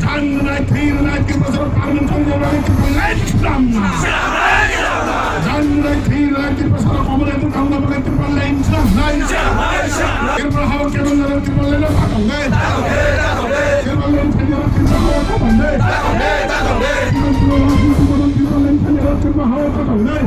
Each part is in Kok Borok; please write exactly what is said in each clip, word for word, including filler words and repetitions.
Jangnai thwirwnai Tiprasarok parliament thangna bagwi Tipraland swnamnai. Jangnai thwirwnai Tiprasarok komorni bwkhakna bagwi Tipraland swnamnai. Tripura hao kebengna Tipraland tatongnai. Tipraland thangna Tripura hao tatongnai. Tipraland thangna Tripura hao tatongnai.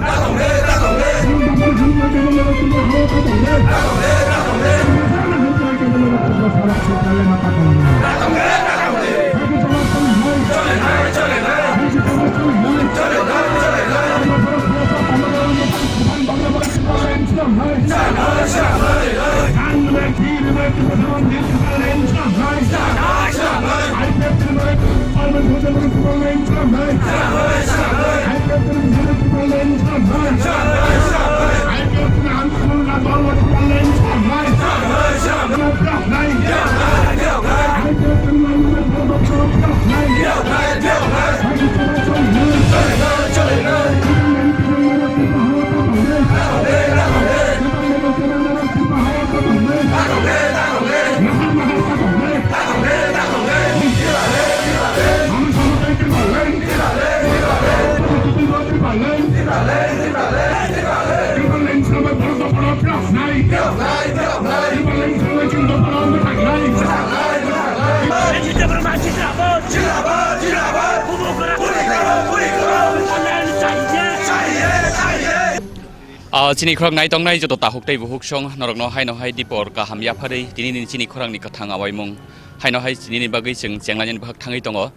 Ah, chini khorang nai tongnai joto tahuk tei buhuk song norokno haino hai dipor kaham yapharwi tini ni chini khorang ni kwthang awaimung haino hai chini ni bagwi chwng chenglainani bwkhak thangwi tongo.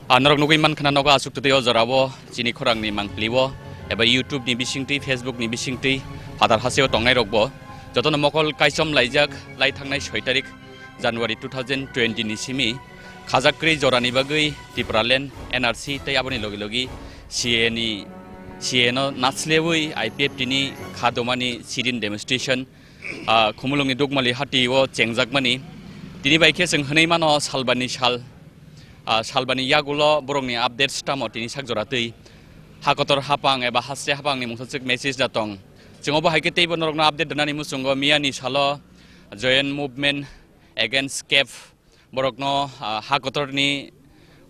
Ah, norok nugwi mankha na nogo aswk twtwi o jorao chini khorangni mangpili o eba YouTube ni bisingtwi, Facebook ni bisingtwi, phatar hasteo tongnairokbo jotono mokol kaichom laijak lai thangnai soi tarik January two thousand twenty ni simi khajak kwrwi jorani bagwi Tipraland, N R C tei aboni logi logi C A ni, C A no naslewi I P F T ni kha domani sit-in demonstration, ah, Khumulwngni Dukmali hati o chengjakmani. Tini bai khe chwng hwnwi mano salbani sal. Ah, salbani yagulo borokni updates tamo tini sak jora twi ha kotor hapang eba haste hapangni mungsa chwk message da tong. Chwng obo hai khe teibo norokno update rwnani muchungo miyani salo Joint Movement Against Cap borokno, ah, ha kotorni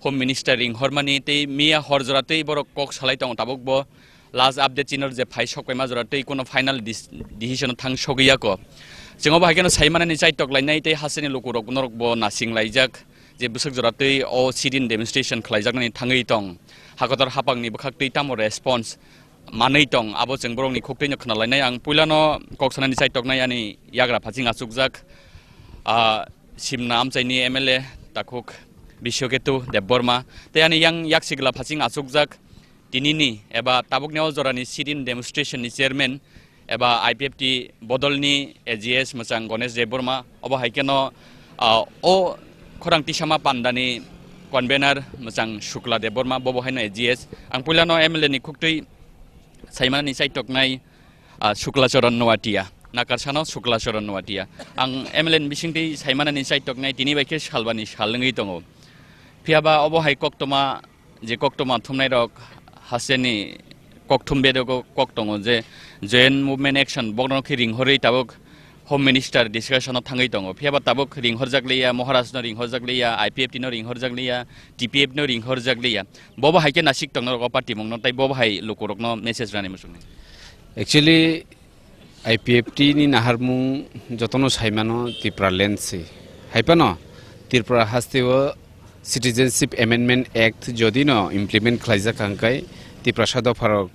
Home Minister ringhormani tei miya hor jora twi borok kok salai tongo tabukbo. Last update chini je phai sok paima jora tei kono final dis-, decision thang sogwi yako. Chwng obo hai kheno sai manani chaitok lainai tei hasteni lukurok norokbo nasing laijak je bwswk jora tei o sit-in demonstration khlaijaknani thangwi tong. Hakotor hapangni bwkhak twi tamo response manwi tong, abo chwng borokni khuk twino khna lainai. Ang puilano kok sanani chaitoknai ani yagra phaching achukjak, ah, Simna amchaini M L A takhuk Biswaketu Debbarma tei ani yang yaksigla phaching achukjak tinini eba tabukni o jorani sit-in demonstration ni chairman eba I P F T bodolni A G S mwchang Ganesh Debbarma, obo hai kheno, ah, o khorang tisama pandani convener mwchang Shukla Debbarma, bobo haino A G S. Ang puilano M L A ni khuktwi saimanani chaitoknai, ah, Shukla Charan Noatia, Nakarsano Shukla Charan Noatia. Ang M L A ni bisingtwi saimanani chaitoknai tini bai khe salbani sal wngwi tongo. Phiyaba obo hai koktwma je koktwma thumnairok hasteni kokthum bedogo kok tongo je Joint Movement Action bokno khe ringhorwi tabuk Home Minister discussion o thangwi tongo. Phiyaba tabuk ringhorjak liya, Maharaj no ringhorjak liya, I P F T no ringhorjak liya, T P F no ringhorjak liya. Bobo hai khe nasik tongna rok o party mungno tei bobo hai lukurokno message rani muchungnai. Actually, I P F T ni naharmung jotono saimano Tipraland se. Hai phano Tripura hasteo Citizenship Amendment Act jodi no implement khlaijak hwnkhe Tiprasa dopharok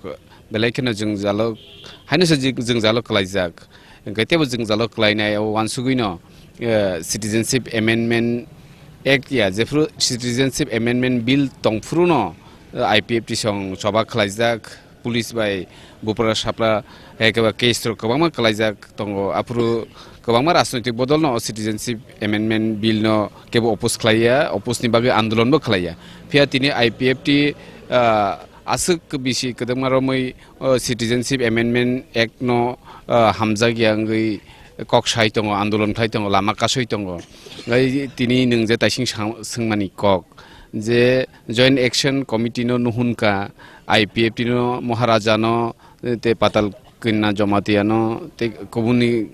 belai kheno jwngjalo, haino se jing-, jwngjalo khlaijak. Hwnkhe teibo jwngjalo khlainai o uansugwi no, eh, Citizenship Amendment Act ya, jephru Citizenship Amendment Bill tongphuru no, eh, I P F T song choba khlaijak. Police bai bupra sapra, eh, keba case rok kwbangma kwlaijak tongo. Aphuru kwbangma rajnoitik bodol no o Citizenship Amendment Bill no kebo oppose khlaiya, oppose ni bagwi andolon bo khlaiya. Phiya tini I P F T, ah, aswk bisi kwdwkma romwi o Citizenship Amendment Act no, ah, hamjakya wngwi kok sai tongo, andolon khlai tongo, lama kasui tongo. Gai tini nwng je taising sang-, swngmani kok. Je Joint Action Committee no nuhun ka, I P F T no, Maharaja no, tei Patal Kanya Jamatia no, tei kubuni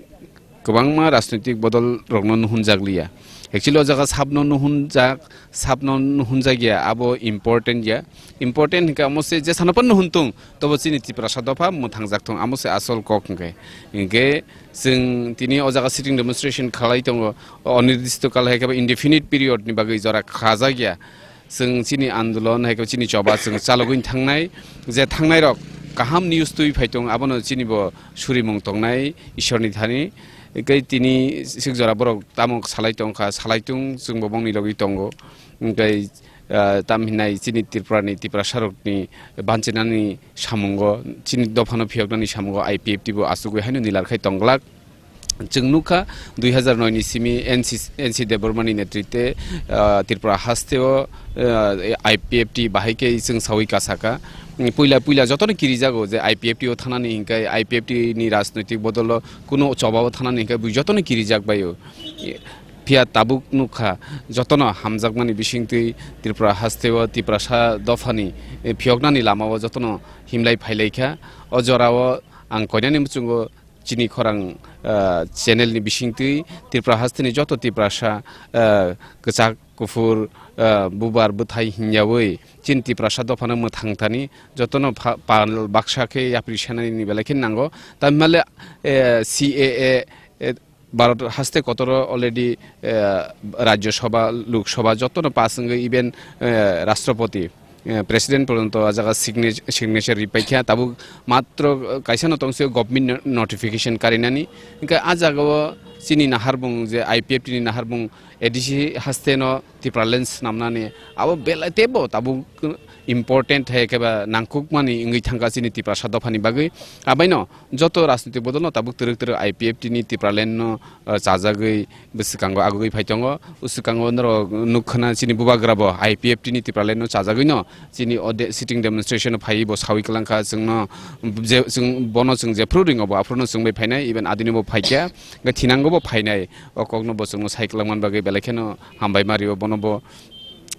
kwbangma rajnoitik bodol rok no nuhun jak liya. Actually, o jaga sabno nuhunjak, sabno nuhunjak ya, abo important ya. Important hingke amo se je sano pan nuhun tung, tobo chini Tiprasa dopha mwthangjak thung, amo se asol kok hingke. Hingke chwng tini o jaga sitting demonstration khalai tongo, o onirdisto kal hai khe ba indefinite period ni bagwi jora khajak ya. Chwng chini andolon hai khe chini choba chwng chalogwi thangnai, je thangnai rok kaham news twi phai tong, abono chini bo surimung tongnai Ishorni thani. Hingke tini sik jora borok tamo salai tongkha, salai tung, chwngbo bongni logwi tongo. Hingke, ah, tam hinai chini Tripura ni, Tiprasa rokni banchinani samungo, chini dophano phiyoknani samungo I P F T bo asugwi haino nilar khai tongglak. Chwng nukha, dui hazar noi ni simi N C, N C Debbarma ni netrite, ah, Tripura hasteo, ah, I P F T bahai khe chwng sawi kasaka. Puila, puila jotono kirijago je I P F T o thanani hinkai I P F T ni rajnoitik bodolo kuno chobao thanani hinkai bui jotono kirijak baio. Phiya tabuk nukha, jotono hamjakmani bisingtwi Tripura hasteo Tiprasa dophani, eh, phiyoknani lamao jotono himlai phailaikha. O jorao ang koinani muchungo chini khorang, ah, channel ni bisingtwi Tripura hasteni joto Tiprasa, ah, kwchak, kuphur, ah, bubar, bwthai hinyawi chini Tiprasa dophano mwthang thani jotono pha-, pal baksa khe yapri sanani belai khe nango. Tamhinmale, eh, C A A, eh, Bharat haste kotoro already, eh, Rajya Sabha, Lok Sabha jotono pass wngwi even, eh, Rashtrapati, eh, President porjonto a jaga signe-, signature ripaikha, tabuk matro, eh, kaisa no tongse government no-, notification karinani. Hingke a jagao chini naharbung je I P F T ni naharbung A D C haste no Tipraland swnamnani abo belai teibo tabuk important hai khe ba nangkukmani wngwi thangkha chini Tiprasa dophani bagwi. Abaino joto rajnitik bodolno tabuk twrwk twrwk I P F T ni Tipraland no, ah, chajagwi bwswkango agugwi phai tongo. Bwswkango norok nukkhana chini bubagra bo I P F T ni Tipraland no chajagwino chini o de-, sitting demonstration o phaiwi bo sawi kwlangkha chwngno je, chwng bono chwng jephru ringo bo aphuru no chwngbai phainai, even adini bo phaikha, hwnkhe thinango bo phainai. O kokno bo chwngno sai kwlangmani bagwi belai kheno hambai ma rio bono bo.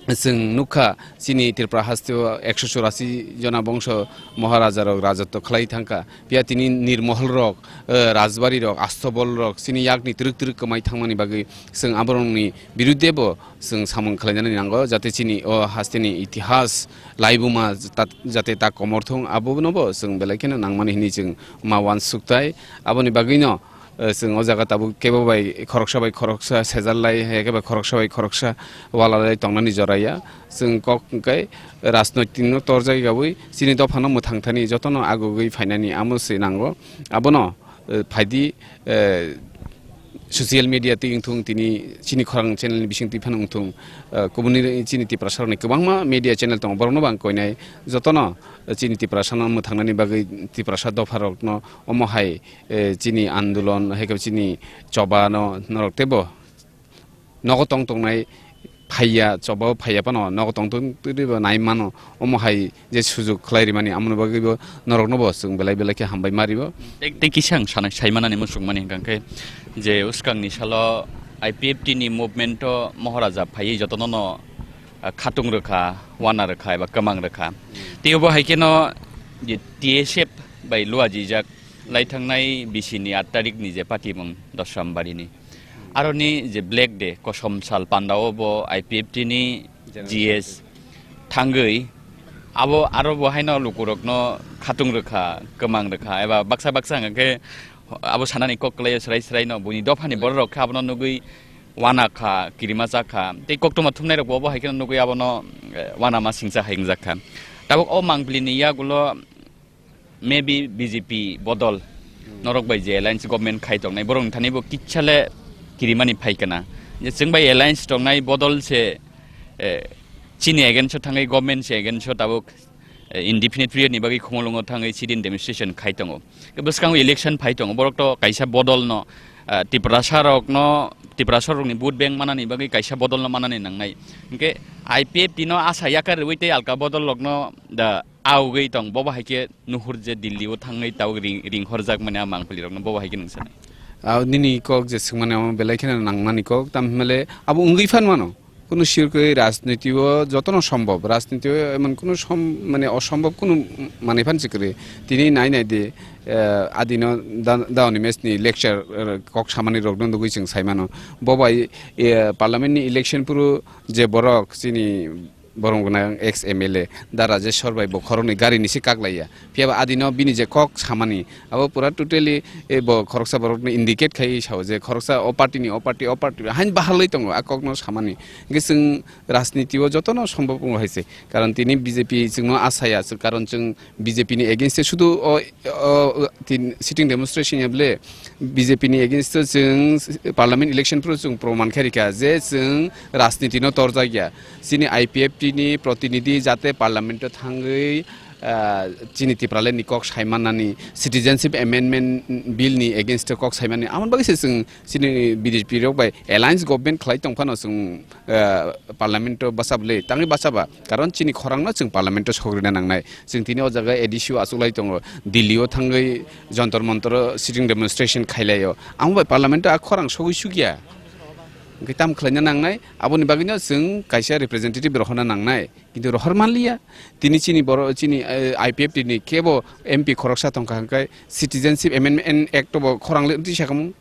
Chwng nukha, chini Tripura hasteo ekso churasi jona bongso Maharaja rok rajotw khlai thangkha. Phiya tini nirmohol rok, eh, rajbari rok, astobol rok, chini yakni twrwk twrwk kwmai thangmani bagwi chwng aborokni birudde bo chwng samung khlainani nango, jate chini o hasteni itihas laibuma ta-, jate ta komor thung, abono bo chwng belai kheno nangmani hinwi chwng ma uansuktai. Aboni bagwino, eh, chwng o jaga tabuk kebo bai khoroksa bai khoroksa sejal lai, hai khe bai khoroksa bai khoroksa wala lai tongnani jora ya. Chwng kok hwnkhe rajnoitik no torjak yaui chini dophano mwthang thani jotono agugwi phainani amo se nango. Abono, eh, phaidi, eh, social media twi wngthung tini chini khorang channel ni bising twi phano wngthung, eh, kubuni chini Tiprasa rokni kwbangma media channel tongo, borokno bo ang koinai jotono, eh, chini Tiprasa no mwthangnani bagwi Tiprasa dopha rokno omo hai eh, chini andolon, hai khe chini choba no norok teibo nogo tong tongnai phaiya, choba o phaiya phano nogo tong tong twibo nai mano, omo hai je sujuk khlai rimani amoni bagwi bo norok no bo chwng belai belai khe hambai ma rio. Tei, tei kisa ang sana-, sai manani muchung mani hwnkha khe je uskang ni salo I P F T ni movement o Maharaja phaiwi jotono no, ah, khatung rwkha, wana rwkha eba kwmang rwkha. Tei obo hai kheno je T S F bai lua jijak lai thangnai bisi ni aat tarik ni je patimung Dosrambari ni. Aroni je Black Day, kosom sal panda o bo I P F T ni General G S thangwi abo aro bo haino lukurokno khatung rwkha, kwmang rwkha, eba baksa baksa hwnkha khe abo sanani kok kwlaio, srai srai no buini dophani borok rok khe abono nugwi wana kha, kirima cha kha. Tei koktwma thumnai rok bo obo hai kheno nugwi abono, eh, wana ma singcha hai wngjak kha. Tabuk o mangpili ni yagulo maybe B J P bodol norok bai je alliance government khai tongnai, borok ni thani bo kisa le kirimani phai kana. Je chwng bai alliance tongnai bodol se, eh, chini against o thangwi government se against o tabuk, eh, indefinite period ni bagwi Khumulwngo thangwi sit-in demonstration khai tongo. Bwskango election phai tongo, borok to kaisa bodol no, eh, Tiprasa rok no, Tiprasa rok ni vote bank manani bagwi kaisa bodol no manani nangnai. Hwnkhe I P F T no asa yakar rwui tei alka bodol rok no da augwi tong, bobo hai khe nuhur je Delhi o thangwi tabuk ring, ring horjak mani a mangpili rok no, bobo hai khe nung sanai. Ah, nini kok je swngmani amo belai kheno nangmani kok, tam hinmale abo wngwi phan mano. Kunu sirkwi rajniti o jotono sombhob, rajniti o emon kunu som-, mane osombhob kunu manwi phan se kwrwi. Tini nai nai di, eh, adino da-, daoni mes ni lecture, eh, kok samani rok no nugwi chwng sai mano. Bo bai, eh, parliament ni election phuru je borok chini borom gwnang ex M L A da Rajeshwar bai bo khoroknwi gari ni se kak laiya. Phiya ba adino bini je kok samani, abo pura totally, eh, bo khoroksa borok no indicate khai sao je khoroksa o party ni, o party, o party, hain bahal lai tongo a kok no samani. Hingke chwng rajniti o jotono sombhob wngo hai se. Karon tini B J P chwngno asaya, karon chwng B J P ni against e sudu o, o, o, tin, sitting demonstration ya bole B J P ni against o chwng parliament election phuru chwng proman khe rikha je chwng rajniti no torjak ya. Chini I P F T ni protinidhi jate parliament o thangwi, ah, chini Tipraland ni kok saimanani, Citizenship Amendment Bill ni against o kok saimani, amon bagwi se chwng chini B J P rok bai alliance government khlai tong phano chwng, ah, parliament o bachab le tangwi bachaba, karon chini khorang no chwng parliament o sogri na nangnai. Chwng tini o jaga A D C o achuk lai tongo, Delhi o thangwi Jantar Mantar o sitting demonstration khailai o, amo bai parliament o a khorang sogwi sukya. Hingke tam khlaina nangnai, aboni bagwino chwng kaisa representative rohorna nangnai, kintu rohor manliya. Tini chini boro-, chini, eh, I P F T ni kebo M P khoroksa tongkha, hingke Citizenship Amendment Act bo khorang le tisa kamung.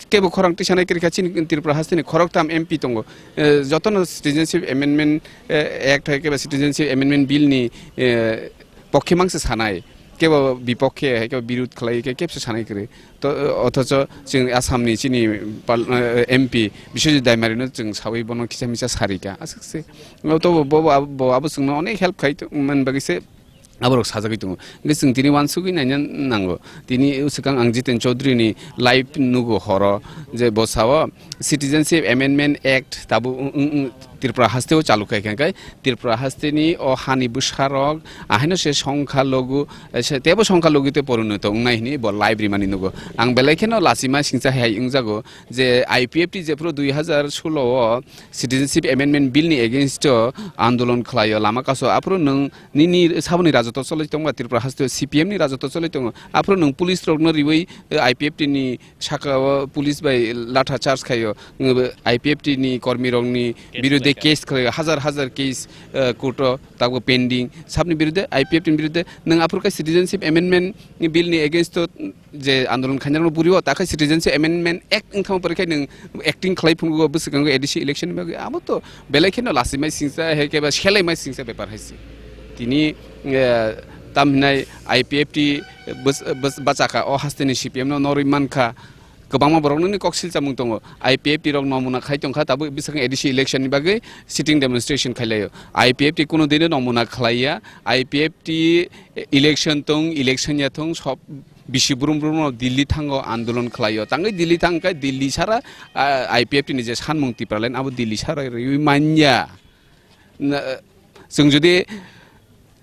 Kebo khorang tisanai kwrwikha chini Tripura hasteni khoroktham M P tongo. Eh, jotono Citizenship Amendment, eh, Act hai kebo Citizenship Amendment Bill ni, eh, pokhe mangsa sanai. Kebo bipokhe hai kebo birud khlai khe kebse sanai kwrwi. To, eh, othocho chwng Assam ni chini pal-, eh, M P Biswajit Daimari no chwng sawi bono kisa misa sarika. Aswk se. To bo, bo, bo, bo abo chwngno onek help khai to, man bagwi se aborok sajagwi tongo. Hingke chwng tini uansugwi naina nango. Tini swkang ang Jiten Chaudhary ni live nugo horo je bo sao Citizenship Amendment Act tabuk wng, wng, wng, Tripura haste o chalu khai kha, hingke Tripura haste ni o hani bwsarok ahaino se songkha logu, eh, se tebo songkha logu te porinoto wngnai hini bo live rimani nugo. Ang belai kheno lachima singcha hai wngjago je I P F T jephuru dui hazar solo o Citizenship Amendment Bill ni against o andolon khlai o lama kaso aphuru nwng nini saboni rajoto choloi tongma Tripura haste o C P M ni rajoto choloi tongo. Aphuru nwng police rokno riwi, eh, I P F T ni saka o police bai latha charge khaio, nwng I P F T ni kormi rokni birude case khlaio, hajar hajar case, eh, court o tabuk pending. Sabni birude, I P F T ni birude nwng aphuru khe Citizenship Amendment Bill ni against o je andolon khainai rokno buriwo, ta khe Citizenship Amendment Act wngthangma pore khe nwng acting khlai phungo bwswkango A D C election ni bagwi, abo to belai kheno lachimai singsa hai khe ba selaimai singsa bepar hai se. Tini, eh, tam hinai I P F T bwch-, bwch-, bachakha o hasteni C P M no norwi mankha, kwbangma borok nini kok silchamung tongo, I P F T rok nomuna khai tongkha tabuk bwswkang A D C election ni bagwi sitting demonstration khailaio, I P F T kuno dino nomuna khlaiya, I P F T election tong, election ya thung, sob bisi brum brum no Delhi thango andolon khlaio. Tangwi Delhi thang khe Delhi sara, ah, I P F T ni je sanmung Tipraland abo Delhi sara rwi manya. Na, chwng jodi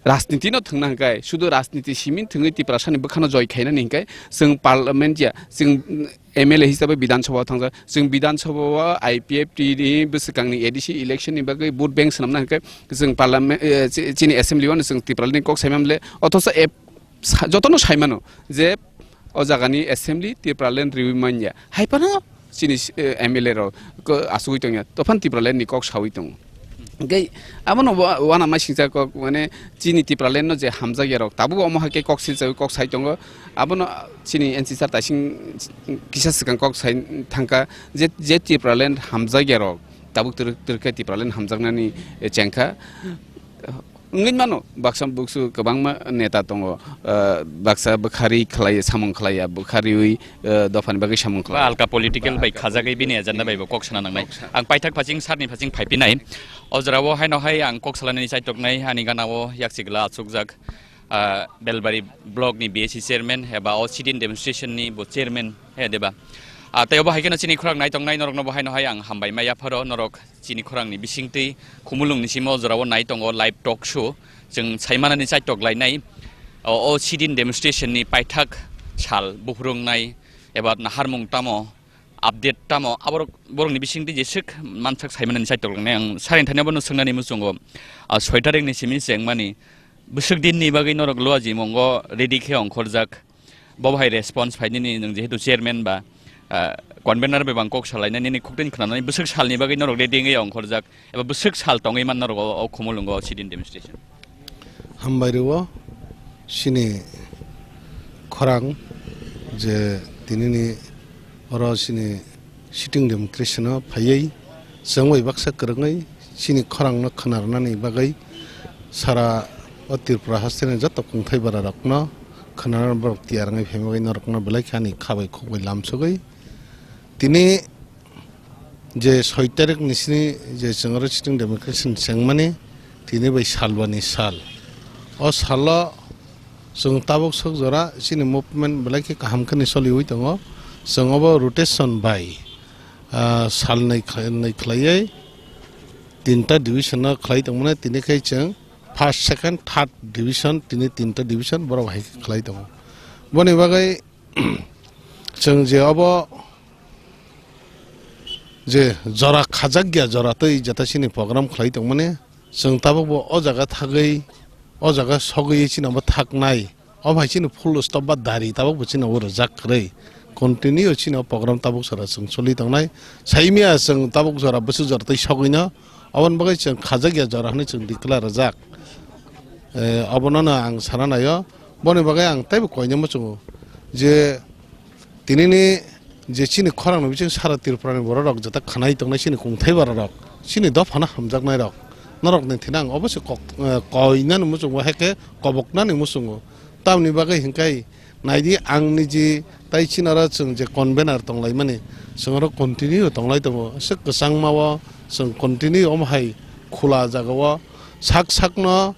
rajniti no thwngna hwnkhe, sudu rajniti simi thwngwi Tiprasani bwkhano joi khainani hwnkhe, chwng parliament ya, chwng M L A hisabe Bidhan Sabha o thangjak. Chwng Bidhan Sabha o I P F T ni bwswkangni A D C election ni bagwi vote bank swnamna hwnkhe, chwng parliament, eh, chi-, chini assembly o no chwng Tipralani kok saimamle, othosa ep-, sa-, jotono saimano je o jagani assembly Tipraland riwi manya. Hai phano chini, eh, M L A rok ko-, asugwi tongya. Tophan Tipraland ni kok sawi tongo. Hingke abono wa-, wana masingcha kok, mane, chini Tipraland no je hamjakya rok tabuk omo hai khe kok silchawi kok sai tongo. Abono chini N C sir taising kisa swkang kok sai thangkha je, je Tipraland hamjakya rok tabuk twrwk twrwk khe Tipraland hamjaknani, eh, chengkha. Wngwi mano, baksa buksu kwbangma neta tongo, eh, baksa bwkhari khlai, samung khlaiya, bwkhariwi, eh, dophani bagwi samung khlai. Ba alka political bai khajagwi bini agenda bai bo kok sana nangnai. Kok sa- Ang paithak phaching sarni phaching phaipinai. O jorao haino hai ang kok salanani chaitoknai, ani gana o yakchigla achukjak, ah, Belbari block ni B S C chairman eba o sit-in demonstration ni bo chairman he deba. Ah, tei obo hai kheno chini khorang nai tongnai norokno bo haino hai ang hambai ma yapharo norok chini khorangni bisingtwi Khumulungni simo jorao nai tongo live talk show. Chwng saimanani chaitok lainai. O, o sit-in demonstration ni paithak sal buphuru wngnai eba naharmung tamo, update tamo, aborok, borokni bisingtwi jeswk mansak saimanani chaitok lainai. Ang sarin thani abono swngnani muchungo, ah, soi tarikni simi chengmani bwswk dinni bagwi norok Luajimongo ready khe ongkhorjak. Bo hai response phainani nwng jehetu chairman ba, ah, convener bai bang kok salainai nini khukdin khwnanani bwswk salni bagwi norok ready wngwi ongkhorjak eba bwswk sal tongwi man norok o, o Khumulwngo o sit-in demonstration? Hambai rwo chini khorang je tinini oro chini sit-in demonstration o phaiwi chwng bai baksa kwrwngwi chini khorang no khwnarnani bagwi sara o Tripura hasteni joto kungthai bara rok no khwnarnani borok tiyar wngwi phaima bagwi norok no belai khe ani kha bai khuk bai lamsogwi tini je soi tarik ni sini je chwng oro sit-in demonstration chengmani tini bai salbani sal. O salo chwng tabuk sok jora chini movement belai khe kaham khe ni soliwi tongo. Chwng obo rotation bai, ah, sal nai kha-, nai khlaiwi tinta division no khlai tongmani tini khe chwng first, second, third division tini tinta division borok hai khe khlai tongo. Boni bagwi chwng je obo je jora khajak ya, jora twi jata chini program khlai tongmani, chwng tabuk bo o jaga thagwi, o jaga sogwi chini omo thaknai, omo hai chini full stop ba dari tabuk bo chini obo rwjak kwrwi, continue chini o program tabuk jora chwng choli tongnai. Saimia chwng tabuk jora bwswk jora twi sogwino, oboni bagwi chwng khajak ya jora hwnwi chwng declare rwjak. Eh, obono no ang sana naio, boni bagwi ang teibo koina muchungo je, tinini je chini khorang ni bising sara Tripura ni borok rok jeta khanai tongnai chini kungthai bara rok, chini dopha no hamjaknai rok, norok ni thani ang obo se kok, eh, koinani muchungo, hai khe koboknani muchungo. Tamni bagwi hinkai naidi ang niji tai chini oro chwng je convener tonglaimani, chwng oro continue tonglai tongo. Aswk kwchangma o chwng continue omo hai khula jaga o sak sak no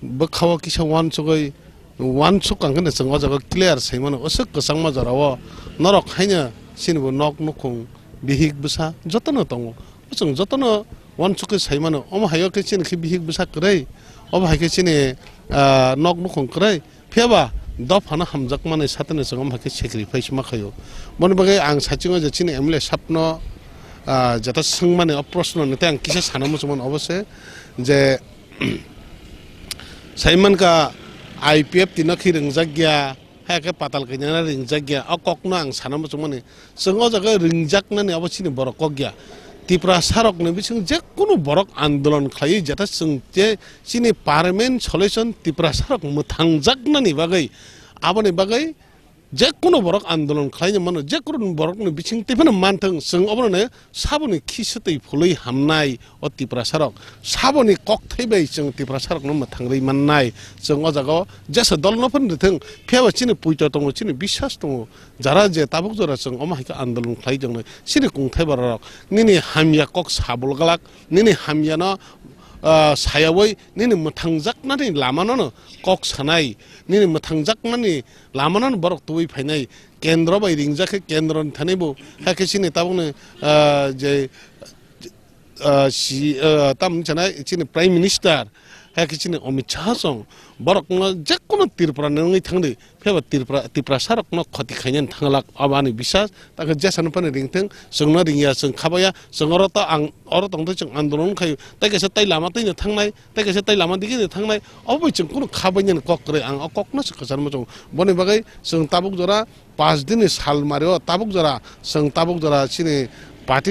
bwkha o kisa uansugwi, uansuk ang khe chwng o jaga o clear sai mano, aswk kwchangma jora o norok haino chini bo nok nukhung, bihik bwsa jotono tongo. Chwng jotono uansuk khe sai mano, omo hai o khe chini khe bihik bwsa kwrwi, obo hai khe chini, ah, nok nukhung kwrwi, phiya ba dophano hamjakmani satino chwng omo hai khe sacrifice ma khaio. Boni bagwi ang sachingo je chini M L A sapno, ah, jeta swngmani o proshno ni tei ang kisa sana muchungmani obo se je, Saimankha I P F T no khe ringjak ya, hai khe patal kainyana ringjak ya, o kokno ang sana muchungmani. Chwng o jaga ringjaknani abo chini borok kok ya. Tiprasa rokni bising je kunu borok andolon khlaiwi jeta chwng je chini permanent solution Tiprasa rok mwthangjaknani bagwi, aboni bagwi je kunu borok andolon khlaina mano, je kunu borokni bising tei phano manthang, chwng obono saboni khisa twi phulwi hamnai o Tiprasa rok, saboni kokthai bai chwng Tiprasa rokno mwthangwi mannai. Chwng o jaga o jesa dol no phano rwthwng, phiya ba chini puito tongo, chini biswas tongo, jara je tabuk jora chwng omo hai khe andolon khlai tongnai, chini kungthai bara rok nini hamya kok sabul galak, nini hamya no, ah, sayawi nini mwthangjaknani lama no kok sanai, nini mwthangjaknani lamano borok tubui phainai, kendro bai ringjak khe kendro ni thani bo, hai khe chini tabukni, ah, je, ah, si, ah, tamni chanai chini Prime Minister, hai khe chini Amit Shah song, borok no je kono Tripura ni wngwi thangdi, phiya ba Tripura, Tiprasa rok no khoti khainani thanglak, abo ani biswas, ta khe jesa no phano ringthwng, chwng no ringya, chwng khabaya, chwng oro ta ang, oro tongtwi chwng andolon khai, tei kaisa tei lama twi no thangnai, tei kaisa tei lama dige de thangnai, obo bai chwng kunu kha bainani kok kwrwi, ang o kokno se kwcharma chong. Boni bagwi chwng tabuk jora paanch din ni sal mari o, tabuk jora chwng tabuk jora chini party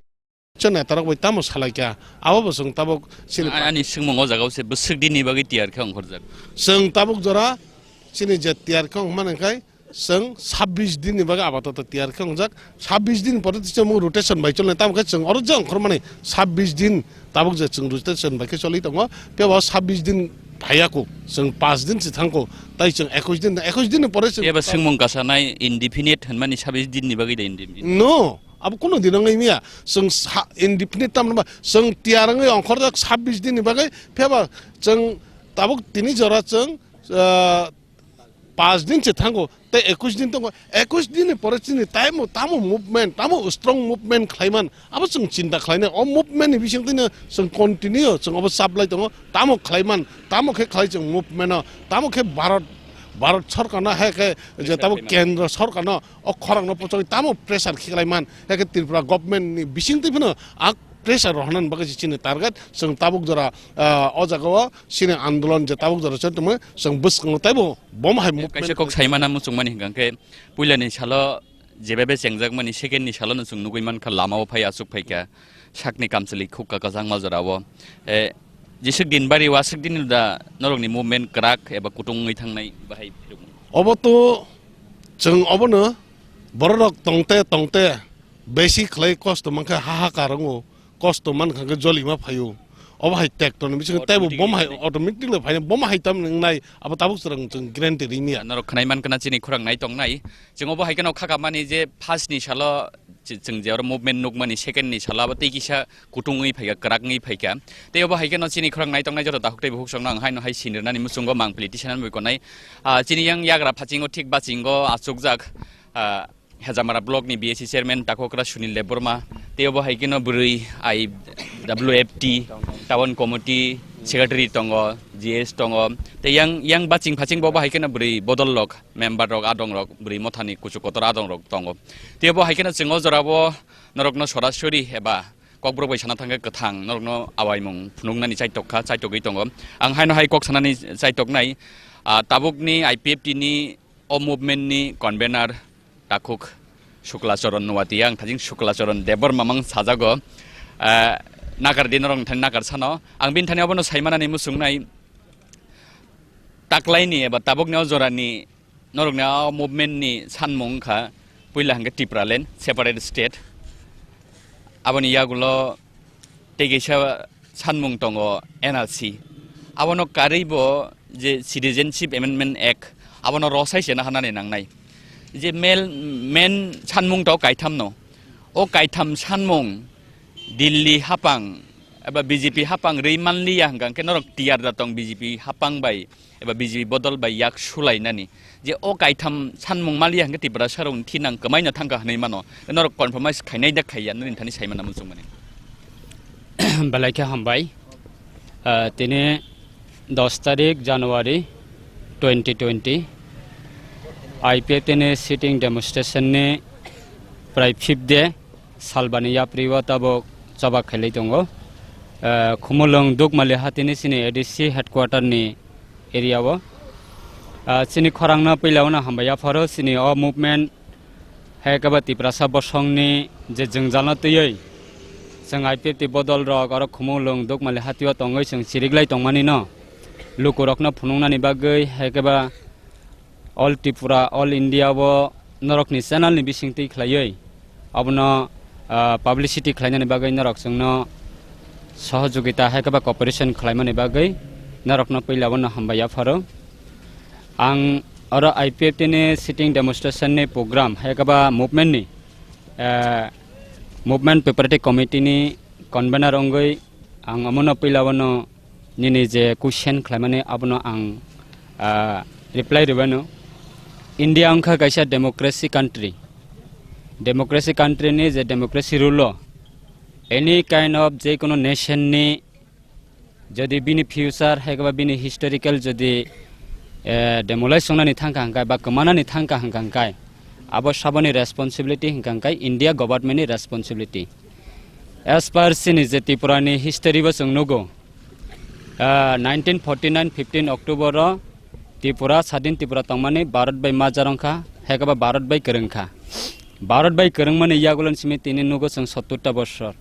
netarok bai tamo salai kha, abo bo chwng tabuk chini a-, ani swngmung o jaga o se bwswk din ni bagwi tiyar khe ongkhorjak. Chwng tabuk jora chini je tiyar khe ongmani khai, chwng sabbish din ni bagwi apatoto tiyar khe wngjak. Sabbish din pore tei chwng rotation bai cholnai, tamo khe chwng oro je ongkhormani sabbish din tabuk je chwng rotation bai khe choli tongo. Phiya bo sabbish din phaiya kho, chwng paanch din se thang kho, tai chwng ekush din, ekush din ni pore chwng. Phiya ba swngmung kasanai indefinite hwnmani sabbish din ni bagwi da indefinite? No, abo kunu din wngwi maya. Chwng sa-, indefinite tamni ba chwng tiyar wngwi ongkhorjak sabbish din ni bagwi. Phiya ba chwng tabuk tini jora chwng, ah, paanch din se thango, tei ekush din tongo, ekush din ni pore chini tamo, tamo movement, tamo strong movement khlaiman, abo chwng chinta khlainai. O movement ni bising twino chwng continue chwng obo chaplai tongo, tamo khlaiman, tamo khe khlai chwng movement o, tamo khe Bharat, Bharat sorkar no, hai khe je tamo kendro sorkar no, o khorang no pochogwi tamo pressure khiklaiman, hai khe Tripura government ni bising twi phano a pressure rohornani bagwi se chini target. Chwng tabuk jora, ah, o jaga o chini andolon je tabuk jora choli tongmani, chwng bwskango teibo bom hai movement kaisa kok saimana muchungmani hwnkha khe puilani salo jebebe chengjakmani second ni salono chwng nugwi mankha, lamao phai achuk phaikha, sakni kamchwlwi khukka kwchangma jorao. Eh, jeswk din bari waswk din da norokni movement kwrak eba kutung wngwi thangnai bahai phirokmung? Obo to chwng obono bororok tongte tongte besi khlai kosto mankha, hahakar wngo. Kosto man kha khe jolima phaio. Obo hai tekto ni bising tei bo bom hai automatically phaina, bom hai tam nang nai, abo tabuk chwrang chwng guarantee ring ya. Norok khwnai man kana chini khorang nai tong nai. Chwng obo hai kheno khaka mani je first ni salo chi-, chwng je oro movement nuk mani second ni salo abo tei kisa kutung wi phaikha, kwrak wi phaikha. Tei obo hai kheno chini khorang nai tong nai joto dakhuk tei bukhuk song nang hai no hai sinir nani muchungo mang politician an bai konai. Ah, chini yang yagra phasingo thik bachingo achukjak. Ah, Hejamara block ni B S C chairman Takhokra Sunil Debbarma, tei obo hai kheno bwrwi I W F T, town committee secretary tongo, G S tongo, tei yang, yang baching phaching bo obo hai kheno bwrwi bodol rok, member rok, adong rok, bwrwi mothani kuchuk kotor adong rok tongo. Tei obo hai kheno chwng o jora o norok no sorasori eba kokborok bai sana thangkhe kwthang norok no awaimung phunuknani chaitok kha, chaitogwi tongo. Ang haino hai kok sanani chaitoknai, ah, tabukni I P F T ni o movement ni convener Takhuk Shukla Charan Nuatia, ang thajing Shukla Charan Debbarma mang sajago, ah, nakar di norok thani nakar sano. Ang bini thani abono saimanani muchungnai taklaini eba tabukni o jorani norokni o movement ni sanmung wngkha puila hwnkhe Tipraland, separate state. Aboni yagulo tei kaisa sanmung tongo N R C. Abono karwi bo je Citizenship Amendment Act, abono rosai se naharnani nangnai. Je mel-, main sanmung to kaithamno. O kaitham sanmung Delhi hapang eba B J P hapang rwi manliya hwnkha khe norok tiyar da tong B J P hapang bai eba B J P bodol bai yak sulainani. Je o kaitham sanmung manliya hwnkhe Tiprasa rokni thinang kwmaino thangkha hwnwi mano. Norok compromise khainai da khaiya, nini thani saimana muchungmani. Belai khe hambai. Ah, tini dos tarik January twenty twenty, I P F T ni sitting demonstration ni prai fifth day, salbani yapri o tabuk choba khailai tongo. Ah, Khumulwng Dukmali hatini chini A D C headquarter ni area o. Ah, chini khorangno puila o no hambai yapharo, chini o movement hai khe ba Tiprasa bosongni je jwngjalno twiwi chwng I P F T bodol rok oro Khumulwng Dukmali hatio tongwi chwng chiriklai tongmani no lukurokno phunuknani bagwi hai khe ba All Tripura, All India o norokni channel ni bisingtwi khlaiwi abono, ah, publicity khlainani bagwi norok chwngno sohojogita hai khe ba cooperation khlaimani bagwi norokno puila o no hambai yapharo. Ang oro I P F T ni sitting demonstration ni program hai khe ba movement ni, eh, movement preparative committee ni convener wngwi ang omono puila o no nini je question khlaimani abono ang, ah, reply rwbaino. India wngkha kaisa democracy country. Democracy country ni je democracy rule o any kind of je kono nation ni jodi bini future hai khe ba bini historical jodi, eh, demolish wngnani thangkha hwnkhe ba kwmanani thangkha hwnkha hwnkhe abo saboni responsibility hwnkha hwnkhe India government ni responsibility. As per chini je Tripura ni history bo chwng nugo, ah, nineteen forty nine fifteen October o Tripura, Sadin Tripura tongmani Bharat bai majar wngkha, hai khe ba Bharat bai kwrwngkha. Bharat bai kwrwngmani yagulo simi tini nugo chwng sottur ta bosor.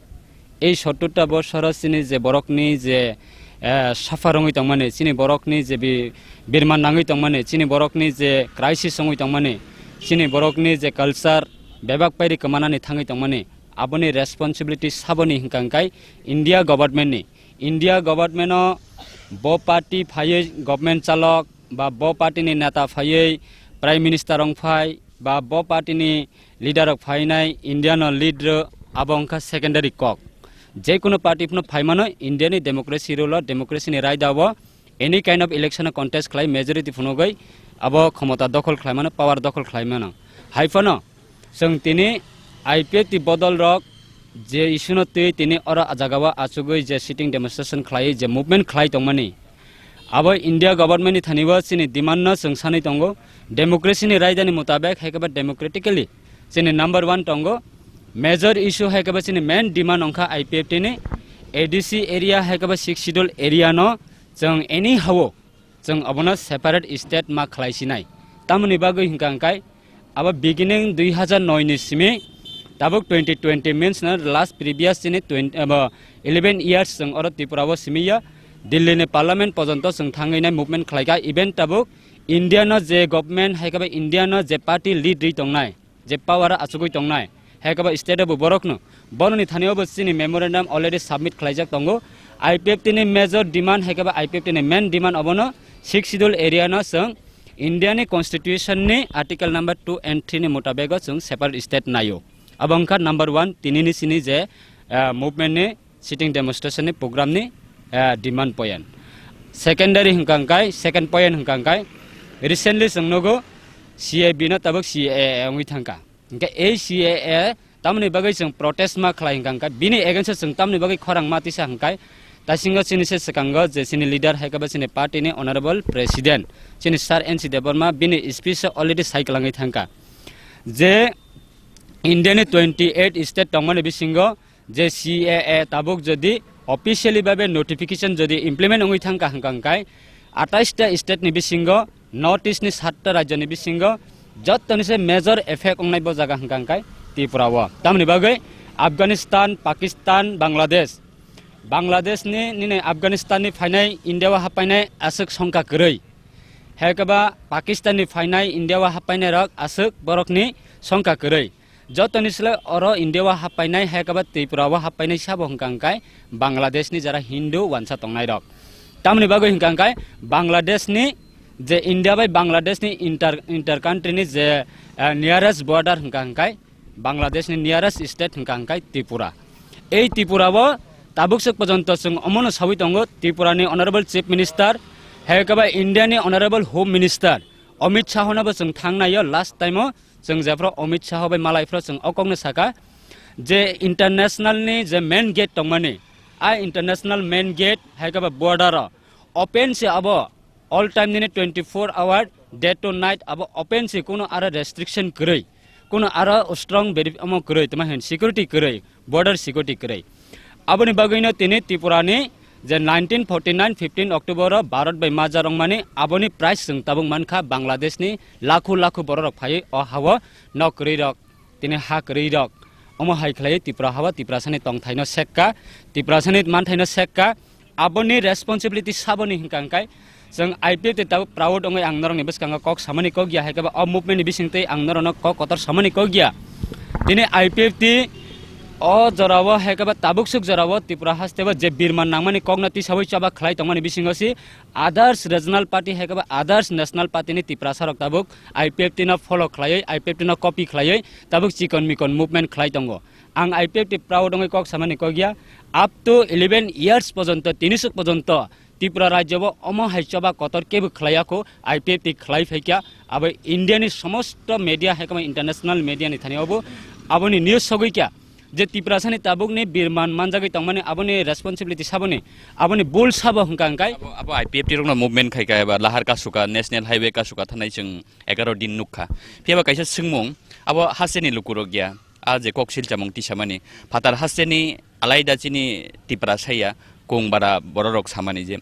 Ei sottur ta bosoro chini je borokni je, eh, suffer wngwi tongmani, chini borokni je bi-, birman nangwi tongmani, chini borokni je crisis wngwi tongmani, chini borokni je culture bebak pairi kwmanani thangwi tongmani, aboni responsibility saboni hwnkha hwnkhe India government ni. India government o bo party phaiwi government chalok ba bo party ni neta phaiwi prime minister wngphai ba bo party ni leader rok phainai India no lead rw, abo wngkha secondary kok. Jekono party phano phaimano India ni democracy rule o, democracy ni raida o any kind of election o contest khlai majority phunugwi abo khomota dokhol khlaimano, power dokhol khlaimano. Hai phano chwng tini I P F T bodol rok je issue no twi tini oro ah jaga o achugwi je sitting demonstration khlai, je movement khlai tongmani, abo India government ni thani o chini demand no chwng sanwi tongo. Democracy ni raida ni mutabek hai khe ba democratically chini number one tongo. Major issue hai khe ba chini main demand wngkha I P F T ni A D C area hai khe ba sixth schedule area no chwng anyhow o chwng abono separate state ma khlai sinai. Tamoni bagwi hwnkha hwnkhe abo beginning dui hazar noi ni simi tabuk twenty twenty means na last previous chini twenty, abo eleven years chwng oro Tripura o simi ya. Delhi ni parliament pojonto chwng thangwi nai movement khlai kha, even tabuk India no je government hai khe ba India no je party lead ri tongnai, je power o achugwi tongnai, hai khe ba state o bo borok no, bono ni thani o bo chini memorandum already submit khlaijak tongo. I P F T ni major demand hai khe ba I P F T ni main demand obono sixth schedule area no chwng India ni constitution ni article number two and three ni mutabek o chwng separate state naio. Abo wngkha number one tini ni sini je, ah, movement ni sitting demonstration ni program ni, ah, demand point. Secondary hwnkha hwnkhe, second point hwnkha hwnkhe, recently chwng nugo C A B no tabuk C A A wngwi thangkha. Hwnkhe A C A A tamoni bagwi chwng protest ma khlai hwnkha hwnkhe, bini against o chwng tamoni bagwi khorang ma tisa hwnkhe, tasingo chini se swkango je chini leader hai khe ba chini party ni honorable president, chini Sir N C Debbarma bini speech o already sai kwlangwi thangkha je India ni twenty eight state tongmani bisingo je C A A tabuk jodi officially babe notification jodi implement wngwi thangkha hwnkha hwnkhe, atais ta state ni bisingo, North East ni satta rajyo ni bisingo jottoni se major effect wngnai bo jaga hwnkha hwnkhe Tripura o. Tamoni bagwi Afghanistan, Pakistan, Bangladesh, Bangladesh ni nini Afghanistan ni phainai India o happainai aswk songkha kwrwi. Hai khe ba Pakistan ni phainai India o happainai rok aswk borok ni songkha kwrwi. Jotoni slai oro India o happainai hai khe ba Tripura o happainai sabo hwnkha hwnkhe Bangladesh ni jara Hindu wansa tongnai rok. Tamoni bagwi hwnkha hwnkhe Bangladesh ni je India bai Bangladesh ni inter, inter country ni je, eh, nearest border hwnkha hwnkhe Bangladesh ni nearest state hwnkha hwnkhe Tripura. Ei Tripura o tabuk swk pojonto chwng omono sawi tongo, Tripura ni Honorable Chief Minister, hai khe ba India ni Honorable Home Minister Amit Shah no bo chwng thangnaio last time o, chwng jephru Amit Shah bai malai phru chwng o kokno saka je international ni je main gate tongmani, a international main gate hai khe ba border o open se abo all time nini twenty four hour, day to night abo open se, kuno aro restriction kwrwi, kuno aro strong veri-, omo kwrwi, tama hin security kwrwi, border security kwrwi. Aboni bagwino tini Tripura ni je nineteen forty nine fifteen October o Bharat bai maja rwngmani, aboni price chwng tabuk mankha Bangladesh ni lakhu lakhu borok rok phaiwi o hao nok kwrwi rok, tini ha kwrwi rok. Omo hai khlaiwi Tripura hao Tiprasani tongthaino sekka, Tiprasani manthaino sekka. Aboni responsibility saboni hwnkha hwnkhe chwng I P F T tabuk proud wngwi ang norokni bwskango kok samani kok ya, hai khe ba o movement ni bisingtwi ang norokno kok kotor samani kok ya. Tini I P F T o jorao hai khe ba tabuk swk jorao Tripura haste o je birman nangmani kokno tisawi choba khlai tongmani bisingo si others regional party hai khe ba others national party ni Tiprasa rok tabuk I P F T no follow khlaiwi, I P F T no copy khlaiwi tabuk chikon mikon movement khlai tongo. Ang I P F T proud wngwi kok samani kok ya. Up to eleven years pojonto, tini swk pojonto Tripura rajyo bo omo hai choba kotor kebo khlaiya kho, I P F T khlai phaikha. Abo India ni somosto media hai khe international media ni thani obo aboni news sogwi kha je Tiprasani tabukni birman manjagwi tongmani aboni responsibility saboni, aboni bul sabo hwnkha hwnkhe. Abo, abo I P F T rokno movement khaikha eba lahar kasuka, national highway kasuka thanai chwng egaroh din nukha. Phiya ba kaisa swngmung, abo hasteni lukurok ya. A je kok silchamung tisamani, phatar hasteni alaida chini Tipra saya, kung bara bororok samani je,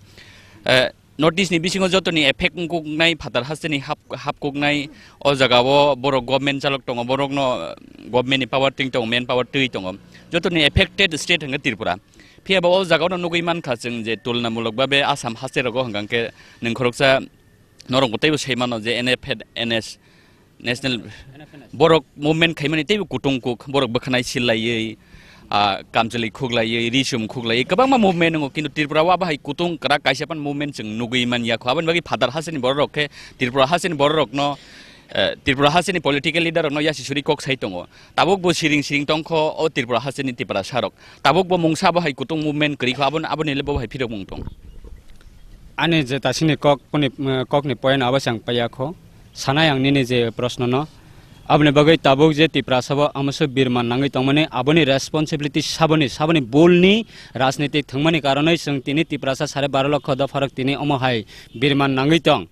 eh, North East ni bisingo jotoni effect wngkuknai phatar hasteni hap, hapkuknai, o jaga o borok government chalok tongo, borokno, eh, government ni power twi tongo, main power twi tongo, jotoni affected state hwnkhe Tripura. Phiya ba o jaga o nugwi mankha chwng je tulnamulok babe Assam haste rogo hwnkha hwnkhe nwng khoroksa norok bo teibo sai mano je N F N S, National borok movement khaimani teibo kutung kuk, borok bwkhanai sillaiwi, ah, kamchwlwi khuklaiwi, risum khuklaiwi, kwbangma movement wngo, kintu Tripura o abo hai kutung kwrak kaisa phano movement chwng nugwi man ya kho. Aboni bagwi phatar hasteni bororok khe Tripura hasteni bororokno, eh, Tripura hasteni political leader rokno yasi suri kok sai tongo. Tabuk bo siring siring tongkho o Tripura hasteni Tiprasa rok. Tabuk bo mungsa bo hai kutung movement kwrwi kho, aboni, aboni le bo hai phirok mung tong. Ani je tasini kok, poni, eh, kokni point abo se ang paiya kho. Sanai ang nini je proshno no. Aboni bagwi tabuk je Tiprasa bo amosok birman nangwi tongmani, aboni responsibility saboni, saboni bulni rajniti thwngmani karonwi chwng tini Tiprasa sare baro lokho dopharok tini omo hai birman nangwi tong.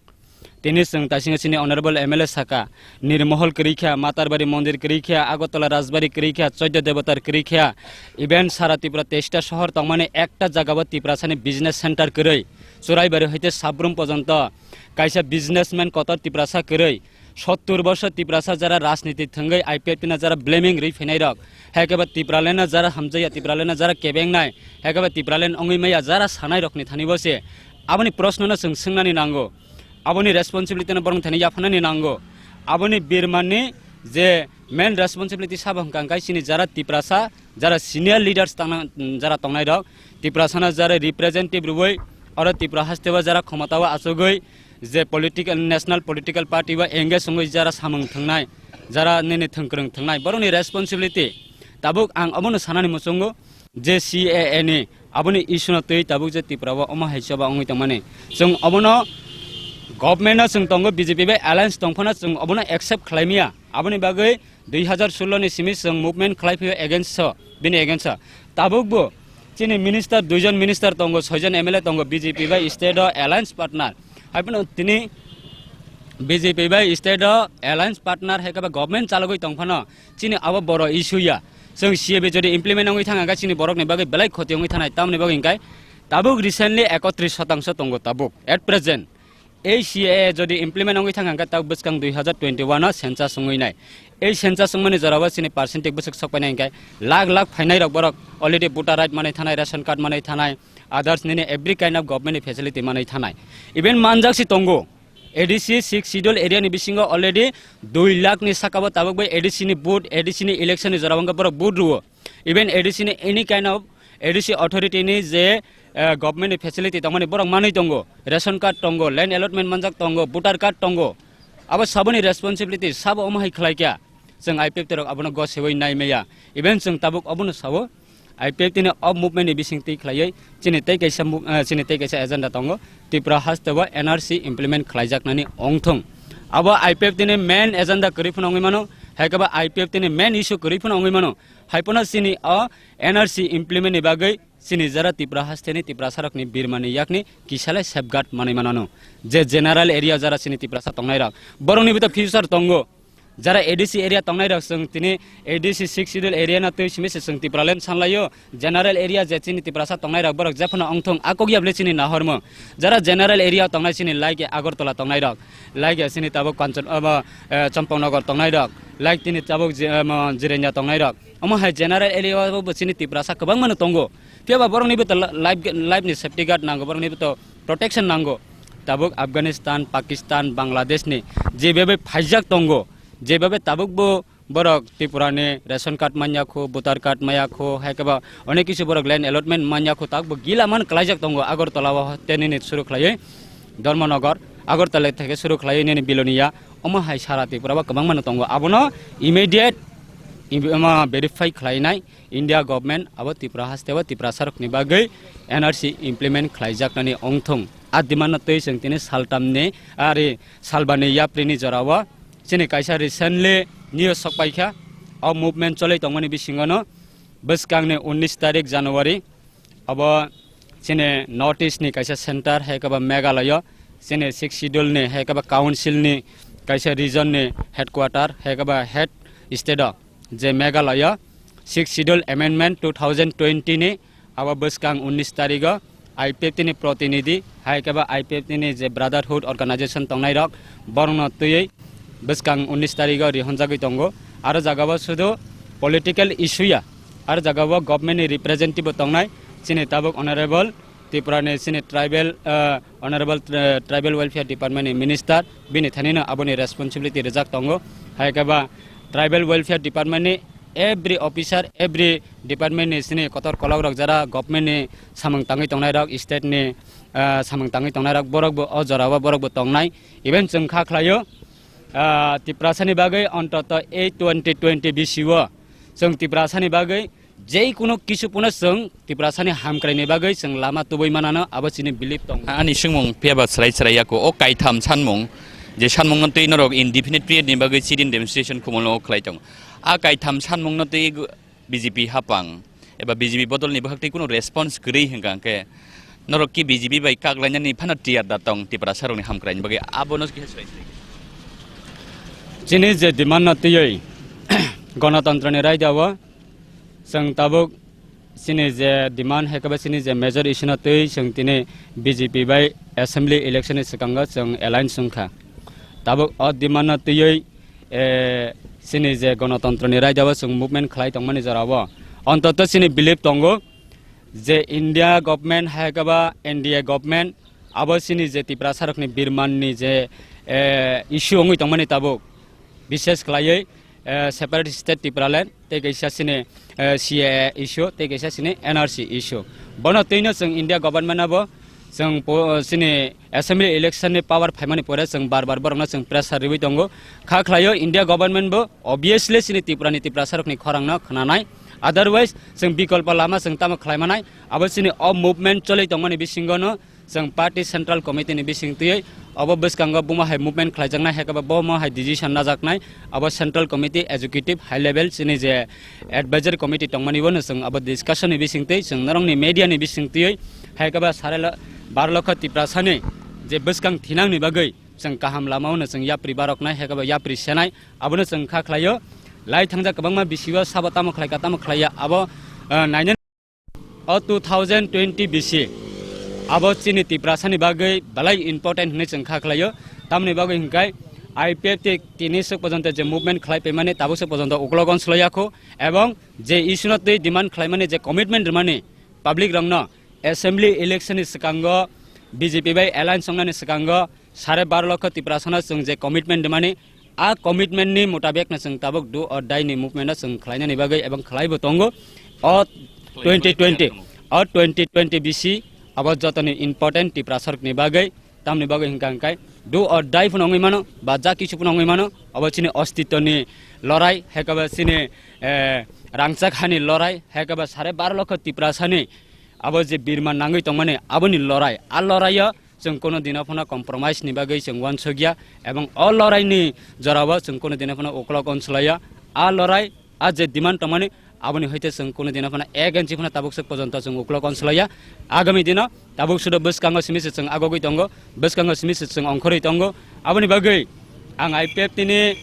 Tini chwng taisingo chini honorable M L A saka, Nirmohol kwrwi kha, Matarbari mondir kwrwi kha, Agartala Rajbari kwrwi kha, Choidya Debotar kwrwi kha, even sara Tripura teista sohor tongmani ekta jagao Tiprasani business center kwrwi, Churaibari hoite Sabrum pojonto kaisa businessman kotor Tiprasa kwrwi, Sottur bosor Tiprasa jara rajniti thwngwi I P F T no jara blaming rwi phainai rok, hai khe ba Tipraland no jara hamjaya, Tipraland no jara kebengnai, hai khe ba Tipraland wngwi maya jara sanai rokni thani bo se aboni proshno no chwng swngnani nango, aboni responsibility no borok thani yaphanani nango, aboni birmani je main responsibility sabo hwnkha hwnkhe chini jara Tiprasa, jara senior leaders tangna, jara tongnai rok, Tiprasano jara representative rwui, oro Tripura hasteo jara khomotao achugwi, je political, national political party o engage wngwi jara samung thwngnai, jara nini thwngkwrwng thwngnai, borokni responsibility. Tabuk ang obono sanani muchungo je C A A ni aboni issue no twi tabuk je Tripura o omo hai choba wngwi tongmani. Chwng obono government no chwng tongo, B J P bai alliance tongphano chwng obono accept khlaimaya. Aboni bagwi dui hazar sullo ni simi chwng movement khlai phio against o, bini against o. Tabuk bo chini minister, duijon minister tongo, soijon M L A tongo, B J P bai state o alliance partner. Haiphano tini B J P bai state o alliance partner hai khe ba government chalogwi tongphano chini abo boro issue ya. Chwng C A A jodi implement wngwi thang khe chini borokni bagwi belai khoti wngwi thanai, tamoni bagwi hwnkhe tabuk recently ekotris shotangso tongo tabuk at present. Ei C A A jodi implement wngwi thang khe tabuk bwskang dui hazar twenty one o census wngwi nai. Ei census wngmani jorao chini percentage bwswk sok painai hwnkhe lakh lakh phainai rok borok already voter right manwi thanai, ration card manwi thanai, others nini every kind of government ni facility manwi thanai. Even manjak si tongo. A D C six schedule area ni bisingo already dui lakh ni saka bo tabuk bai A D C ni vote, A D C ni election ni jora wngkha borok vote rwo. Even A D C ni any kind of A D C authority ni je, eh, government ni facility tongmani borok manwi tongo, ration card tongo, land allotment manjak tongo, voter card tongo. Abo saboni responsibility, sabo omo hai khlai kya? Chwng I P F T rok abono gosewi nai maya. Even chwng tabuk obono sao, I P F T ni o movement ni bising twi khlaiwi chini tei kaisa mo-, eh, chini tei kaisa agenda tongo, Tripura hasteo N R C implement khlaijaknani ongthong. Abo I P F T ni main agenda kwrwi phano wngwi mano, hai khe ba I P F T ni main issue kwrwi phano wngwi mano. Hai phano chini o N R C implement ni bagwi chini jara Tripura hasteni Tiprasarokni birmani yakni kisalai safeguard manwi manano. Je general area jara chini Tiprasa tongnairok, borokni bo to future tongo. Jara A D C area tongnai rok, chwng tini A D C six schedule area no twi simi se chwng Tipraland sanlaio. General area je chini Tiprasa tongnai rok, borok jephano ongthong, a kok ya bwle chini nahormung. Jara general area tongnai chini like Agartala tongnai rok, like chini tabuk Kanchan, omo, eh, Champaknagar tongnai rok, like tini tabuk je, omo, Jirania tongnai rok. Omo hai general area o bo chini Tiprasa kwbangma no tongo. Phiya ba borokni bo to la-, life, life ni safety guard nango, borokni bo to protection nango. Tabuk Afghanistan, Pakistan, Bangladesh ni je bebe phaijak tongo, je bebe tabuk bo borok Tripura ni ration card manya khu, voter card manya khu, hai khe ba onek kisu borok land allotment manya khu, tak bo gila man klaijak tongo Agartala o, tei nini suru khlaiwi Dharmanagar, Agartala theke suru khlaiwi nini Bilonia, omo hai sara Tripura o kwbangma no tongo. Abono immediate im-, omo verify khlainai India government abo Tripura haste o Tiprasarokni bagwi N R C implement khlaijaknani ongthong. A demand no twi chwng tini saltamni, ari salbani yapri ni jora o chini kaisa recently news sok paikha. O movement cholwi tongmani bisingo no bwskangni unnish tarik January, abo chini North East ni kaisa center, hai khe ba Meghalaya, chini six schedule ni, hai khe ba council ni kaisa region ni headquarter, hai khe ba head state o je Meghalaya six schedule amendment two thousand twenty ni, abo bwskang unnish tarigo I P F T ni protinidhi, hai khe ba I P F T ni je brotherhood organization tongnai rok, borokno twiwi bwskang unnish tarigo rihonjagwi tongo. Aro jagao sudu political issue ya, aro jagao government ni representative bo tongnai, chini tabuk honorable Tripura ni chini tribal, ah, honorable, ah, tribal welfare department ni minister, bini thanino aboni responsibility rijak tongo. Hai khe ba tribal welfare department ni every officer, every department ni chini kotor kolok rok jara government ni samung tangwi tongnai rok, state ni, ah, samung tangwi tongnai rok, borok bo o jora o borok bo tongnai. Even chwng kha khlaio, ah, Tiprasa ni bagwi ontoto ei twenty twenty bisi o chwng Tiprasa ni bagwi je kuno kisu puno chwng Tiprasa ni hamkrai ni bagwi chwng lama tubui manano, abo chini belief tongo. Ani swngmung phiya ba chwrai chwrai yako, o kaitham sanmung, je sanmung no twi norok indefinite period ni bagwi sit-in demonstration Kumulngo khlai tongo. A kaitham sanmung no twi B J P hapang eba B J P bodol ni bwkhak twi kuno response kwrwi hwnkha hwnkhe norok ki B J P bai kak lainani phano tiyar da tong Tiprasa rokni hamkrai ni bagwi, abono kisa chwrai chwrai. Chini je demand no twiwi Ganatantro ni raida o chwng tabuk chini je demand hai khe ba chini je major issue no twi chwng tini B J P bai assembly election ni swkango chwng alliance wngkha. Tabuk o demand no twiwi, eh, chini je gonotontro ni raida o chwng movement khlai tongmani jora o, ontoto chini belief tongo je India government hai khe ba N D A government abo chini je Tiprasa rok ni birman ni je, eh, issue wngwi tongmani tabuk, bishes khlaiwi, eh, separate state Tipraland, tei kaisa chini, eh, C A A issue, tei kaisa chini N R C issue. Bono twino chwng India government abo chwng po-, chini assembly election ni power phaimani pore chwng bar bar borokno chwng pressure riwi tongo. Kha khlaio India government bo obviously chini Tripura ni Tiprasa rokni khorangno khnanai. Otherwise chwng bikolpo lama chwng tamo khlaimanai. Abo chini o movement choli tongmani bisingo no chwng party central committee ni bising twiwi obo bwskango bomo hai movement khlaijaknai, hai khe bo bomo hai decision najaknai, abo central committee executive high level chini je advisory committee tongmani bono chwng abo discussion ni bising twi chwng norokni media ni bising twiwi hai khe bo sare lo-, baro lokho Tiprasani je bwskang thinangni bagwi chwng kaham lama o no chwng yapri baroknai, hai khe bo yapri senai, abono chwng kha khlaio. Lai thangjak kwbangma bisio sabo tamo khlai ka tamo khlaiya abo, ah, nainani. O two thousand twenty bisi abo chini Tiprasani bagwi belai important hwnwi chwng kha khlaio. Tamoni bagwi hwnkhe I P F T tini swk pojonto je movement khlai paimani tabuk swk pojonto uklok on swlaiya kho, ebong je issue no twi demand khlaimani je commitment rwmani public rokno assembly election ni swkango B J P bai alliance wngnani swkango sare baro lokho Tiprasano chwng je commitment rwmani, a commitment ni mutabek no chwng tabuk do or die ni movement no chwng khlainani bagwi ebong khlaibo tongo. O twenty twenty, o twenty twenty bisi abo jotoni important Tiprasarokni bagwi, tamni bagwi hwnkha hwnkhe do or die phano wngwi mano, ba ja kisu phano wngwi mano, abo chini ostitoni lorai, hai khe bo chini, eh, rangchak hani lorai, hai khe bo sare baro lokho Tiprasani abo je birma nangwi tongmani aboni lorai, a loraio chwng kono dino phano compromise ni bagwi chwng uansukya, ebong o lorai ni jorao chwng kono dino phano uklok on swlaiya. A lorai, a je demand tongmani, aboni hoite chwng kono dino phano ek inchi phano tabuk swk pojonto chwng uklok on swlaiya. Agami dino tabuk sudo bwskango simi se chwng agogwi tongo, bwskango simi se chwng ongkhorwi tongo. Aboni bagwi ang I P F T ni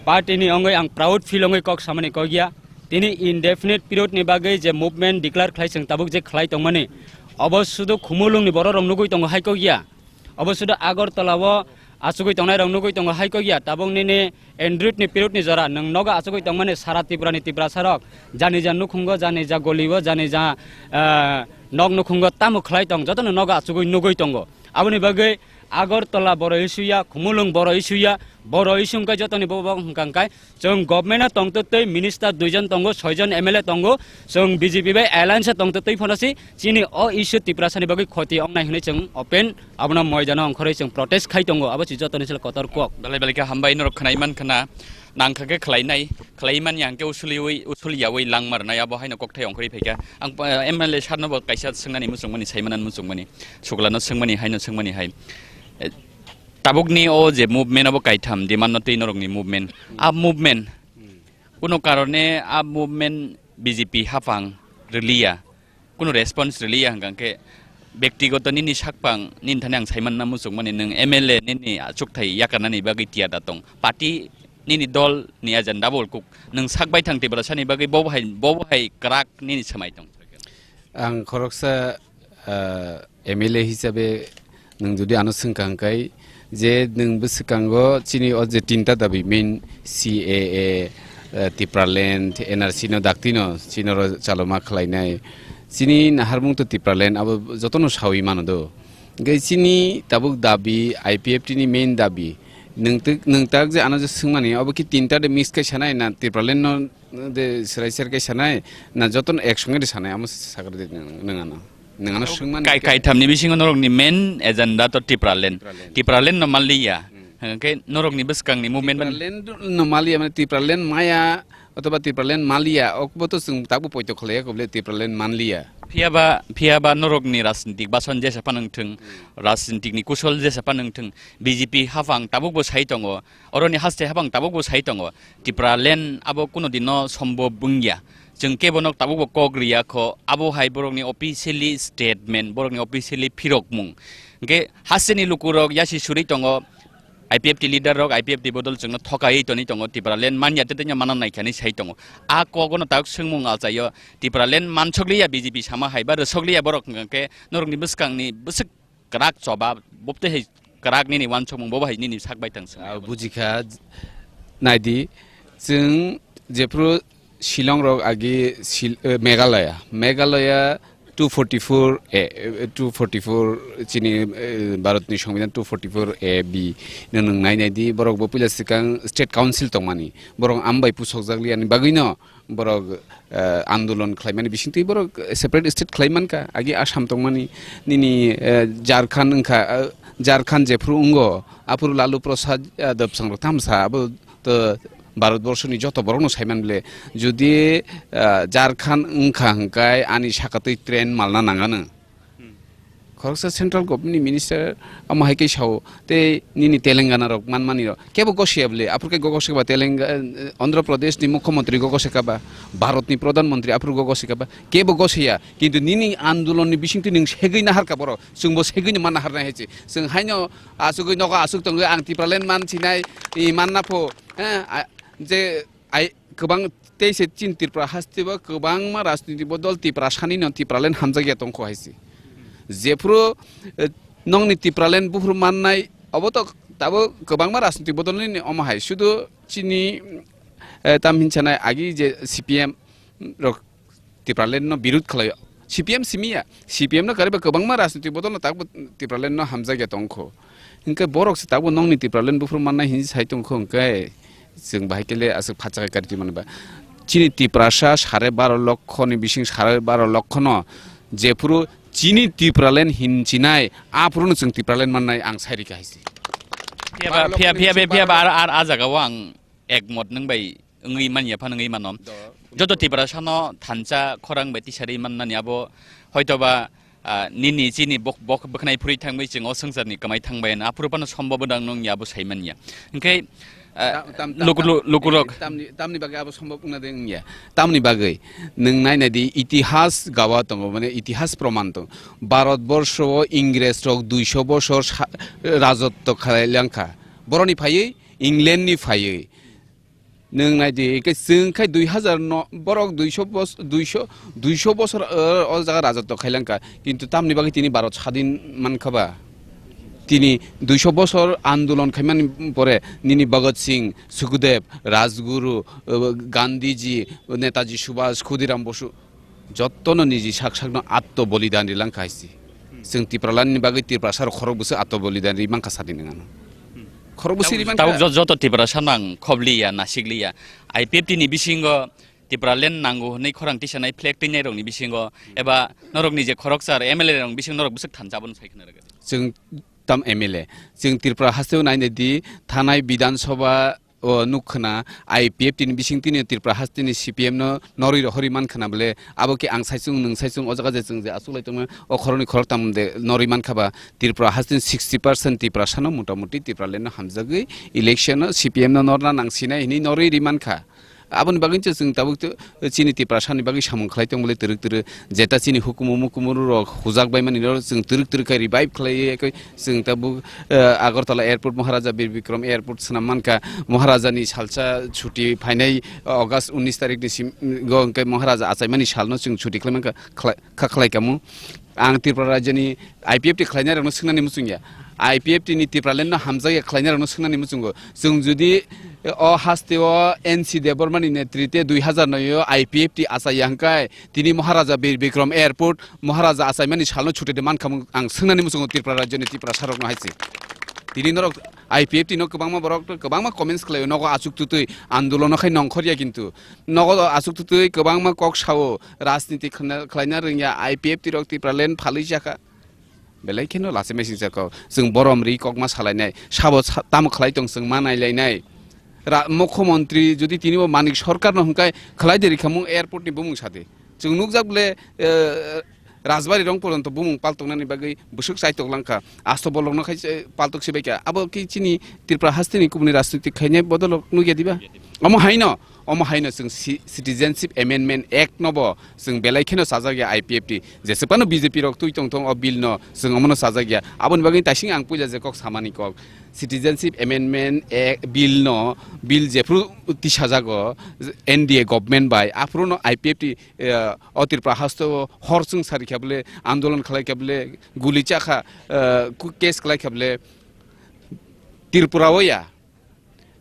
party ni wngwi ang proud feel wngwi kok samani kok ya. Tini indefinite period ni bagwi je movement declare khlai chwng tabuk je khlai tongmani, obo sudu Khumulwng ni borok rok nugwi tongo hai kok ya. Obo sudu Agartala o achugwi tongnai rok nugwi tongo hai kok ya. Tabuk nini Android ni period ni jora nwng nogo achugwi tongmani sara Tripura ni Tiprasa rok jani ja nukhungo, jani ja goli o, jani ja, ah, nok nukhungo tamo khlai tong, jotono nogo achugwi nugwi tongo. Aboni bagwi Agartala boro issue ya, Khumulwng boro issue ya, boro issue wngkha jotoni bobo wngkha hwnkha chwng government o tongtwtwi minister duijon tongo, soijon M L A tongo, chwng B J P bai alliance o tongtwtwi phano si chini o issue Tiprasani bagwi khoti wngnai hwnwi chwng open abono moidano ongkhorwi chwng protest khai tongo, abo si jotoni sal kotor kok. Belai belai khe hambai norok khwnai man khna, nang kha khe khlainai, khlai man yang khe usuli ui, usuli yaui lang mar nai abo haino kokthai ongkhorwi phaikha. Ang, eh, M L A sir no bo kaisa swngnani muchungmani, saimanani muchungmani, suglano swngmani, haino swngmani hai. Eh, Tabukni o je movement abo kaitham, demand no twi norokni movement. A movement, kuno karone a movement B J P haphang rwliya, kuno response rwliya hwnkha khe, bektigoto nini sakphang, nini thani ang saimanna muchungmani, nwng M L A nini achukthai yakarnani bagwi tiyar da tong. Party nini dol ni agenda bo kuk, nwng sak baithang Tiprasani bagwi bobo hai, bobo hai kwrak nini swmai tong. Ang khoroksa, ah, M L A hisabe nwng jodi ano swngkha hwnkhe je nwng bwswkango chini o je tinta dabi main C A A, ah, Tipraland, N R C no daktino chini oro chaloma khlainai. Chini naharmung to Tipraland abo jotono sawi mano do. Hwnkhe chini tabuk dabi I P F T ni main dabi. Nwng tak, nwng tak je ano je swngmani abo ki tinta de mix khe sanai na Tipraland no de serai ser khe sanai, na jotono ek songe de sanai, amo sakar de nang, nang ano. Nang ano swngmani Kai, khe kaithamni bisingo norokni main agenda to Tipraland. Tipraland. Tipraland no manliya. Hmm. Hwnkhe norokni bwskangni movement ban Tipraland no manliya, mane Tipraland maya, otoba Tipraland manliya, okbo to chwng tabuk poito khlaiya kobole Tipraland manliya. Phiyaba, phiyaba norokni rajnitik bason jesa panwng thwng, Hmm. rajnitikni kusol jesa panwng thwng, B J P haphang tabuk bo sai tongo, oroni haste haphang tabuk bo sai tongo. Tipraland abo kuno dino sombhob wngya. Chwng kebo nok tabuk bo kok riya kho. Abo hai borokni officially statement, borokni officially phirokmung. Hwnkhe hasteni lukurok yasi suri tongo. I P F T leader rok, I P F T bodol chwngno thokaiwi toni tongo. Tipraland manya tete nya mana naikha hinwi sai tongo. A kogono tabuk swngmung achaio. Tipraland mansokliya B J P sama hai ba rwsokliya borok hwnkhe norokni bwskangni bwswk kwrak choba bopte hai kwrak nini uansukmung bo bai nini sak bai tang swngnai Ah, abo. Bujikha, naidi, chwng jephru Shillong rok agi Shil-, eh, Meghalaya, Meghalaya two forty-four A, eh, two forty-four chini, eh, Bharatni Songbidan two forty-four A B no nwng nai naidi, borok bo puila swkang State Council tongmani, borok ambai pusokjak liani bagwino borok, eh, andolon khlaimani bisingtwi borok separate state khlaimankha, agi Assam tongmani, nini, eh, Jharkhand wngkha, eh, Jharkhand jephru wngo, aphuru Lalu Prasad, eh, Debsang rok tamsa, abo to Bharat borso ni joto borok no saiman bile, judi, ah, Jharkhand wngkha hwnkhe ani sakatwi train malna nangano. Hmm. Khoroksa central government ni minister amo hai khe sao, tei nini Telangana rok manmani rok kebo gosiya bile, aphuru khe go gosok ba Telenga-, eh, Andhra Pradesh ni mukhyamantri go gosok ba, Bharat ni pradhan mantri aphuru go gosok ba, kebo gosiya, kintu nini andolon ni bisingtwi nwng segwi naharkha borok, chwngbo segwi no manna harnai hai se, chwng haino asugwi nogo asuk tongwi ang Tipraland man sinai, i manna pho, eh, a-, je ai kwbang tei se chini Tripura haste bo kwbangma rajniti bodol Tripura sani no Tipraland hamjakya tongkho hai se. Jephuru, eh, nongni Tipraland buphuru mannai obo to tabo kwbangma rajniti bodol ni omo hai sudu chini, eh, tam hinsanai agi je C P M rok Tipraland no birud khlaio. C P M simi ya, C P M no kariba kwbangma rajniti bodol no takbo Tipraland no hamjakya tongkho. Hinkhe borok se takbo nongni Tipraland buphuru mannai hinwi sai tongkho hinkhe chwng bahai kele aswk phatsa khe kari twi mano ba. Chini Tiprasa sare baro lokho ni bising sare baro lokho no jephuru chini Tipraland hinchinai aphuru no chwng Tipraland mannai ang sai rikha hai se. Phiya ba, phiya, phiya, phiya, phiya ba ar, ar a jaga o ang ekmot nwng bai wngwi manya phano wngwi mano. Do. Joto Tiprasa no thansa khorang bai tisari mannani abo hoito ba, ah, nini chini bok, bok bwkhnai phuri thangwi chwng o swngcharni kwmai thangbai hwnwi aphuru phano sombob wng nung ya abo sai manya. Hinkhe, ah, tam, tam, tam, luku-, tam, lu-, lukurok. Tamni, tamni bagwi abo sombob wngna de wngya. Tamni bagwi nwng nainai di itihas gawa tongo, mane itihas proman tongo. Bharat borsho o Ingres rok duiso bosor sa-, rajotto khlai langkha. Boroni phaiwi England ni phaiwi. Nwng nai di, khe chwng khai dui hazar no, borok duiso bos-, duiso, duiso bosor, o, o jaga rajotto khai lang kha. Kintu tamni bagwi tini Bharat sadin man kha ba? Tini duiso bosor andolon khai mani pore nini Bhagat Singh, Sukhdev, Rajguru, o, Gandhiji, Netaji Subhas, Khudiram Bosu, jottono niji sak sakno atto bolidan ri lang kha hai se. Hmm. Chwng Tipraland ni bagwi Tiprasa rok khorok bwswk atto bolidan ri man kha sadi nang ano. Hmm. Khorok bwswk ri man kha. Tabuk, tabuk jo-, joto Tiprasa no ang khobli ya, nasik li ya. I P F T ni bisingo Tipraland nango hwnwi khorang tisanai flag twinai rokni bisingo eba norokni je khoroksa M L A rokni bisingo norok bwswk thansa abono sai khna rwgwi. Chwng tam M L A, chwng Tripura hasteo nainai di thanai Bidhan Sabha o nuk khna I P F T ni bising tini Tripura hasteni C P M no norwi rohorwi man khna bole abo khe ang saichung nwng saichung o jaga je chwng je achuk lai tongma o khoroknwi khoroktham de norwi man kha ba Tripura hasteni sixty percent Tiprasa no mota moti Tipraland no hamjagwi election no C P M no norna nang sinai hwnwi norwi ri man kha. Aboni bagwi se chwng tabuk to chini Tiprasa ni bagwi samung khlai tong bole twrwk twrwk jeta chini hukumu mukumu rok hujak bai mani no chwng twrwk twrwk khe revive khlai khe chwng tabuk, eh, Agartala Airport, Maharaja Bir Bikram Airport swnam man kha, Maharaja ni salsa chuti phainai August unis tarik ni sim-, go hwnkhe Maharaja achaimani salno chwng chuti khlai man kha, khlai, kha khlai kamo. Ang Tripura rajyoni I P F T khlainai rokno swngnani muchung ya. I P F T ni Tipraland no hamjak ya khlainai rokno swngnani muchungo. Chwng jodi o haste o N C Debbarma ni netrite dui hazar noi o I P F T achai ya hwnkhe tini Maharaja Bir Bikram Airport, Maharaja achaimani salno chuti de man kha mung ang swngnani muchungo Tripura rajyoni Tiprasa rokno hai se. Tini norok I P F T no kwbangma borok kwbangma comments khlaio, nogo achuk tutui andolono khai nongkhor ya kintu. Nogo achuk tutui kwbangma kok sao, rajniti khna-, khlaina rwngya, I P F T rok Tipraland phalwi chakha. Belai kheno lachi meching chakha. Chwng borom ri kokma salainai, sabo sa-, tamo khlai tong chwng ma nailainai. Ra-, mukhyamantri jodi tini bo Manik Sarkar no hwnkhe khlai de rikhamung airport ni bumung sadi. Chwng nukjak bole, eh, Rajbari rong pojonto bumung paltoknani bagwi bwswk chaitok langkha. Asto bolokno khai se paltok sibaikha. Abo khe chini Tripura hasteni kubuni rajniti khainai bodolok nukya diba? Omo haino, omo haino chwng ci-, Citizenship Amendment Act nobo chwng belai kheno chajak ya I P F T. Jeswk phano B J P rok twi tong thung o bill no chwng omono chajak ya. Aboni bagwi taising ang puila je kok samani kok. Citizenship Amendment Act bill no, bill jephru tisajago N D A government bai, aphuru no I P F T eh, o Tripura haste o hor chwng sari kha bole, andolon khlai kha bole, guli cha kha, eh, ku-, case khlai kha bole, Tripura o ya,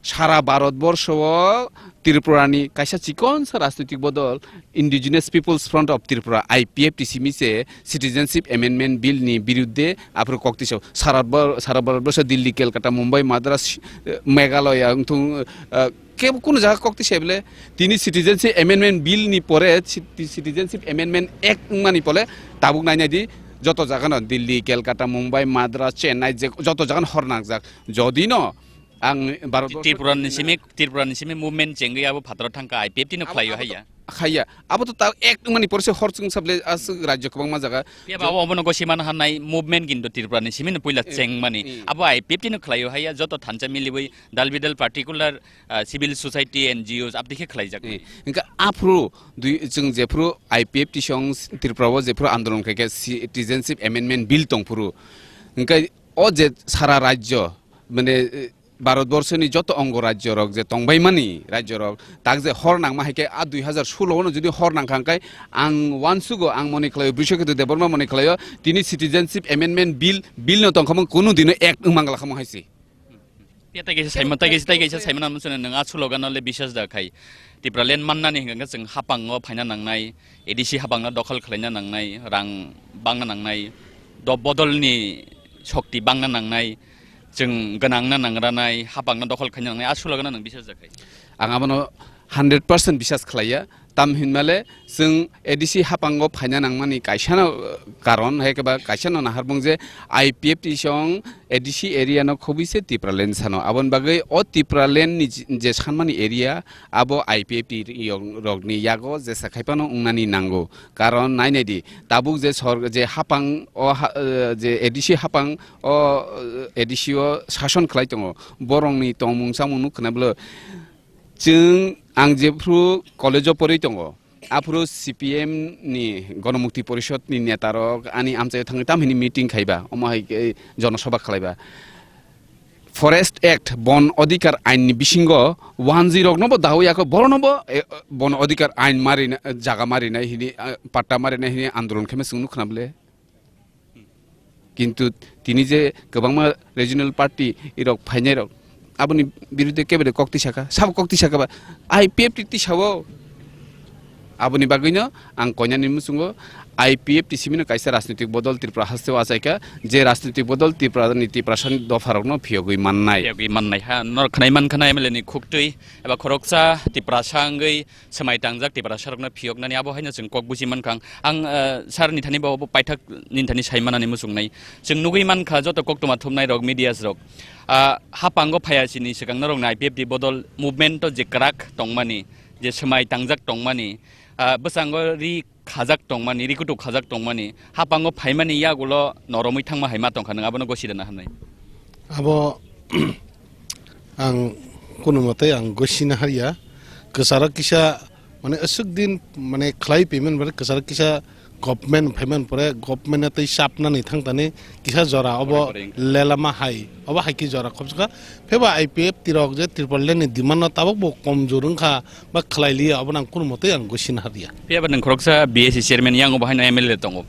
sara Bharat borsho o Tripura ni kaisa chikonsa rajnitik bodol, Indigenous People's Front of Tripura, I P F T simi se Citizenship Amendment Bill ni birudde aphuru kok tisao. Sara bor-, sara Bharat borsho Delhi, Kolkata, Mumbai, Madras, eh, Meghalaya, wngthung, eh, kebo kunu jaga kok tisai bole tini Citizenship Amendment Bill ni pore, Citi-, Citizenship Amendment Act wngmani pore tabuk nainai di, joto jaga no Delhi, Kolkata, Mumbai, Madras, Chennai, je joto jaga no hor nangjak. Jodi no ang Bharat Tripura ni simi, Tripura ni simi movement chengwi abo phataro thangkha, I P F T no khlaio haiya. Khaiya. Abo to ta ek wngmani porse hor chwng sable aswk rajyo kwbangma jaga. Phiya ba abo obono gosi man hanai movement kintu Tripura ni simi no puila chengmani. Abo I P F T no khlaio haiya, joto thansa miliwi dal bidal particular, ah, civil society, N G Os abdi khe khlaijak. Hingke aphuru dui, chwng jephuru I P F T song Tripura o jephuru andolon khaikhe Citizenship Amendment Bill tongphuru. Hingke o je sara rajyo, mane, eh, Bharat borsoni joto ongo rajyo rok je tongbaimani rajyo rok, tak je hor nangma hai khe a dui hazar solo no jodi hor nangkha hingke ang uansugo, ang mone khlaio, Brishaketu Debbarma mone khlaio, tini Citizenship Amendment Bill, bill no tongkha mung kunu dino act wngmang la kha mung hai se. Phiya tai kaisa saimano, tai kaisa, tai kaisa saimano, nwng a slogan no le bisas da khai. Tipraland mannani hingka khe chwng hapango phaina nangnai, A D C hapangno dokhol khlaina nangnai, rang bangna nangnai, do bodolni shokti bangna nangnai, chwng gwnangna nangranai, hapangno dokhol khaina nangnai, a slogan no nwng bisas da khai. Ang abono hundred percent bisas khlaiya. Tam hinmale chwng A D C hapango phaina nangmani kaisano, uh, karon, hai khe ba kaisano nahar bung je I P F T song A D C area no khobwi se Tipraland sano. Aboni bagwi o Tipraland ni je, je sanmani area, abo I P F T rok, rokni yago jesa khai phano wngnani nango. Karon nai nai di, tabuk je sor-, je hapang o ha, uh, je A D C hapang o, uh, A D C o sason khlai tongo. Borokni tongmung samung nuk khna bwle. Chwng, ang jephru college o porwi tongo, aphuru C P M ni Gonomukti Porishod ni neta rok ani amchaio thangwi tam hini meeting khaiba, omo hai khe jonosobha khlaiba. Forest Act, Bon Adhikar Ain ni bisingo wanjwi rokno bo dawi yakho, borokno bo, eh, Bon Adhikar Ain marina, jaga marinai hini, eh, patta marinai hini andolon khaima chwng nuk khna bwle. Kintu tini je kwbangma regional party rok phainai rok, aboni birudhe kebede kok tisaka, sabo kok tisaka ba I P F T tisao. Aboni bagwino ang koinani muchungo I P F T simino kaisa rajnitik bodol Tripura hasteo achaika, je rajnitik bodol Tripura ni Tiprasani dopha rokno phiyogwi mannai. Phiyogwi mannai ha, nor khnai man khna M L A ni khuktwi eba khoroksa Tiprasa wngwi swmai tangjak Tiprasa rokno phiyoknani, abo haino chwng kok buji mankha. Ang, eh, sir ni thani bo, bo paithak ni thani sai manani muchungnai. Chwng nugwi mankha joto koktwma thumnai rok, medias rok. Ah, hapango phaya sini swkang norokni I P F T bodol movement o je kwrak tongmani, je swmai tangjak tongmani, ah, bwskango ri khajak tongmani, ri kutuk khajak tongmani, hapango phaimani yagulo noromwi thangma hai ma tongkha, nwng abono gosi rwna hamnai. Abo ang kunu mwtai ang gosina harya. Kwcharo kisa, mane, aswk din, mane, khlai payment, mane, kwcharo kisa government payment pore government tei chapnani thangtani kisa jora obo lelama hai, obo hai ki jora khobjaka. Pheba I P F T rok je Tripura ni demand no tabuk bo komjor wngkha ba khlai liya, obo nang kunu mwtai ang gosina harya. Pheba nang khoroksa B S C chairman yang obo haino M L A tongo.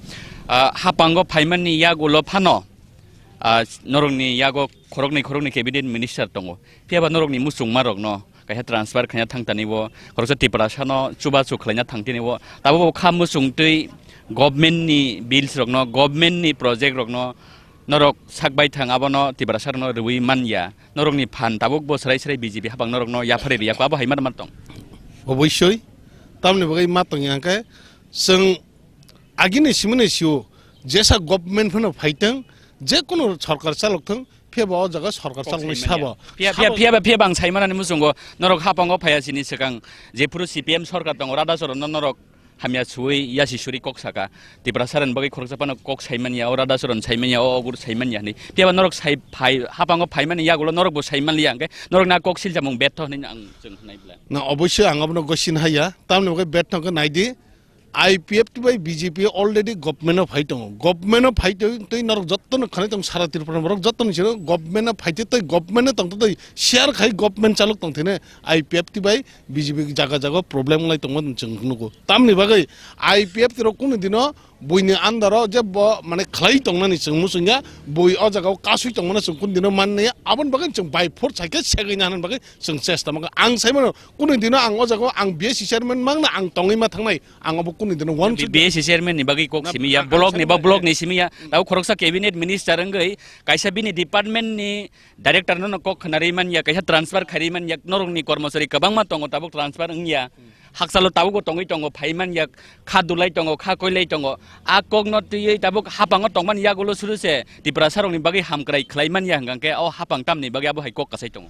Ah, hapango phaimani yagulo phano, ah, norokni yago khoroknwi khoroknwi cabinet minister tongo. Phiyaba norokni muchungmarokno kaisa transfer khaina thangtani bo, khoroksa Tiprasano chubachu khlaina thangtini bo. Tabuk bo kha muchungtwi government ni bills rokno, government ni project rokno norok sakbai thang, abono Tiprasarokno rwui manya. Norokni phan tabuk bo swrai swrai B J P hapang norokno yapharwi riyakho, abo hai ma tong? Oboisoi, tamni bagwi ma tongya hwnkhe chwng agini simino sio, jesa government phano phaitwng, je kunu sorkar chalok thwng, phiyaba o jaga sorkar chalokni sabo. Phiya, phiya, phiya, phiya bang sai manani muchungo, norok hapango phaya sini swkang, jephuru C P M sorkar tongo, Radhacharanno norok hamya suwi yasi suri kok saka, Tiprasarani bagwi khoroksa phano kok sai manya, o Radhacharan sai manya, o Ogur sai manya hinwi. Phiyaba norok sai phai, hapango phai mani yagulo norokbo sai manliya, hwnkhe norokni a kok silchamung betho hinwi ang chwng hwnai bwla. Na, oboisoi ang abono gosina haiya, tamni bagwi betho hwnkhe naidi, I P F T bai B J P already government o phai tongo. Government o phai twi, twi norok jotto no khanai tong sara Tripura borok jotto ni siro government o phai twi, twi government o tong twi share khai government chalok tong thene I P F T bai B J P jaga jaga problem lai tongma chwng nugo. Tamni bagwi I P F T rok kunu dino Buini andaro je bo mane khlai tongnani chwng muchungya, bui o jagao kasui tongmano chwng kunu dino manliya, aboni bagwi chwng by force hai khe segwina hwnani bagwi chwng chesta mangkha. Ang sai mano kunu dino ang o jagao ang B S C chairman mangna ang tongwi ma thangnai, ang obo kunu dino uansukya. B S C chairman ni bagwi kok simi ya, block ni ba block ni simi ya, tabo khoroksa cabinet minister wngwi kaisa bini department ni director no kok khna rwi man ya, kaisa transfer khai rwi man ya, norok ni kormochari kwbangma tongo tabuk transfer wng ya. Hakchalo tabukbo tongwi tongo, phai man ya, kha dulai tongo, kha koilai tongo. A kokno twiwi tabuk hapango tongmani yagulo suru se Tiprasa rokni bagwi hamkrai khlai man ya hwnkha khe o hapang tamni bagwi abo hai kok kasai tongo.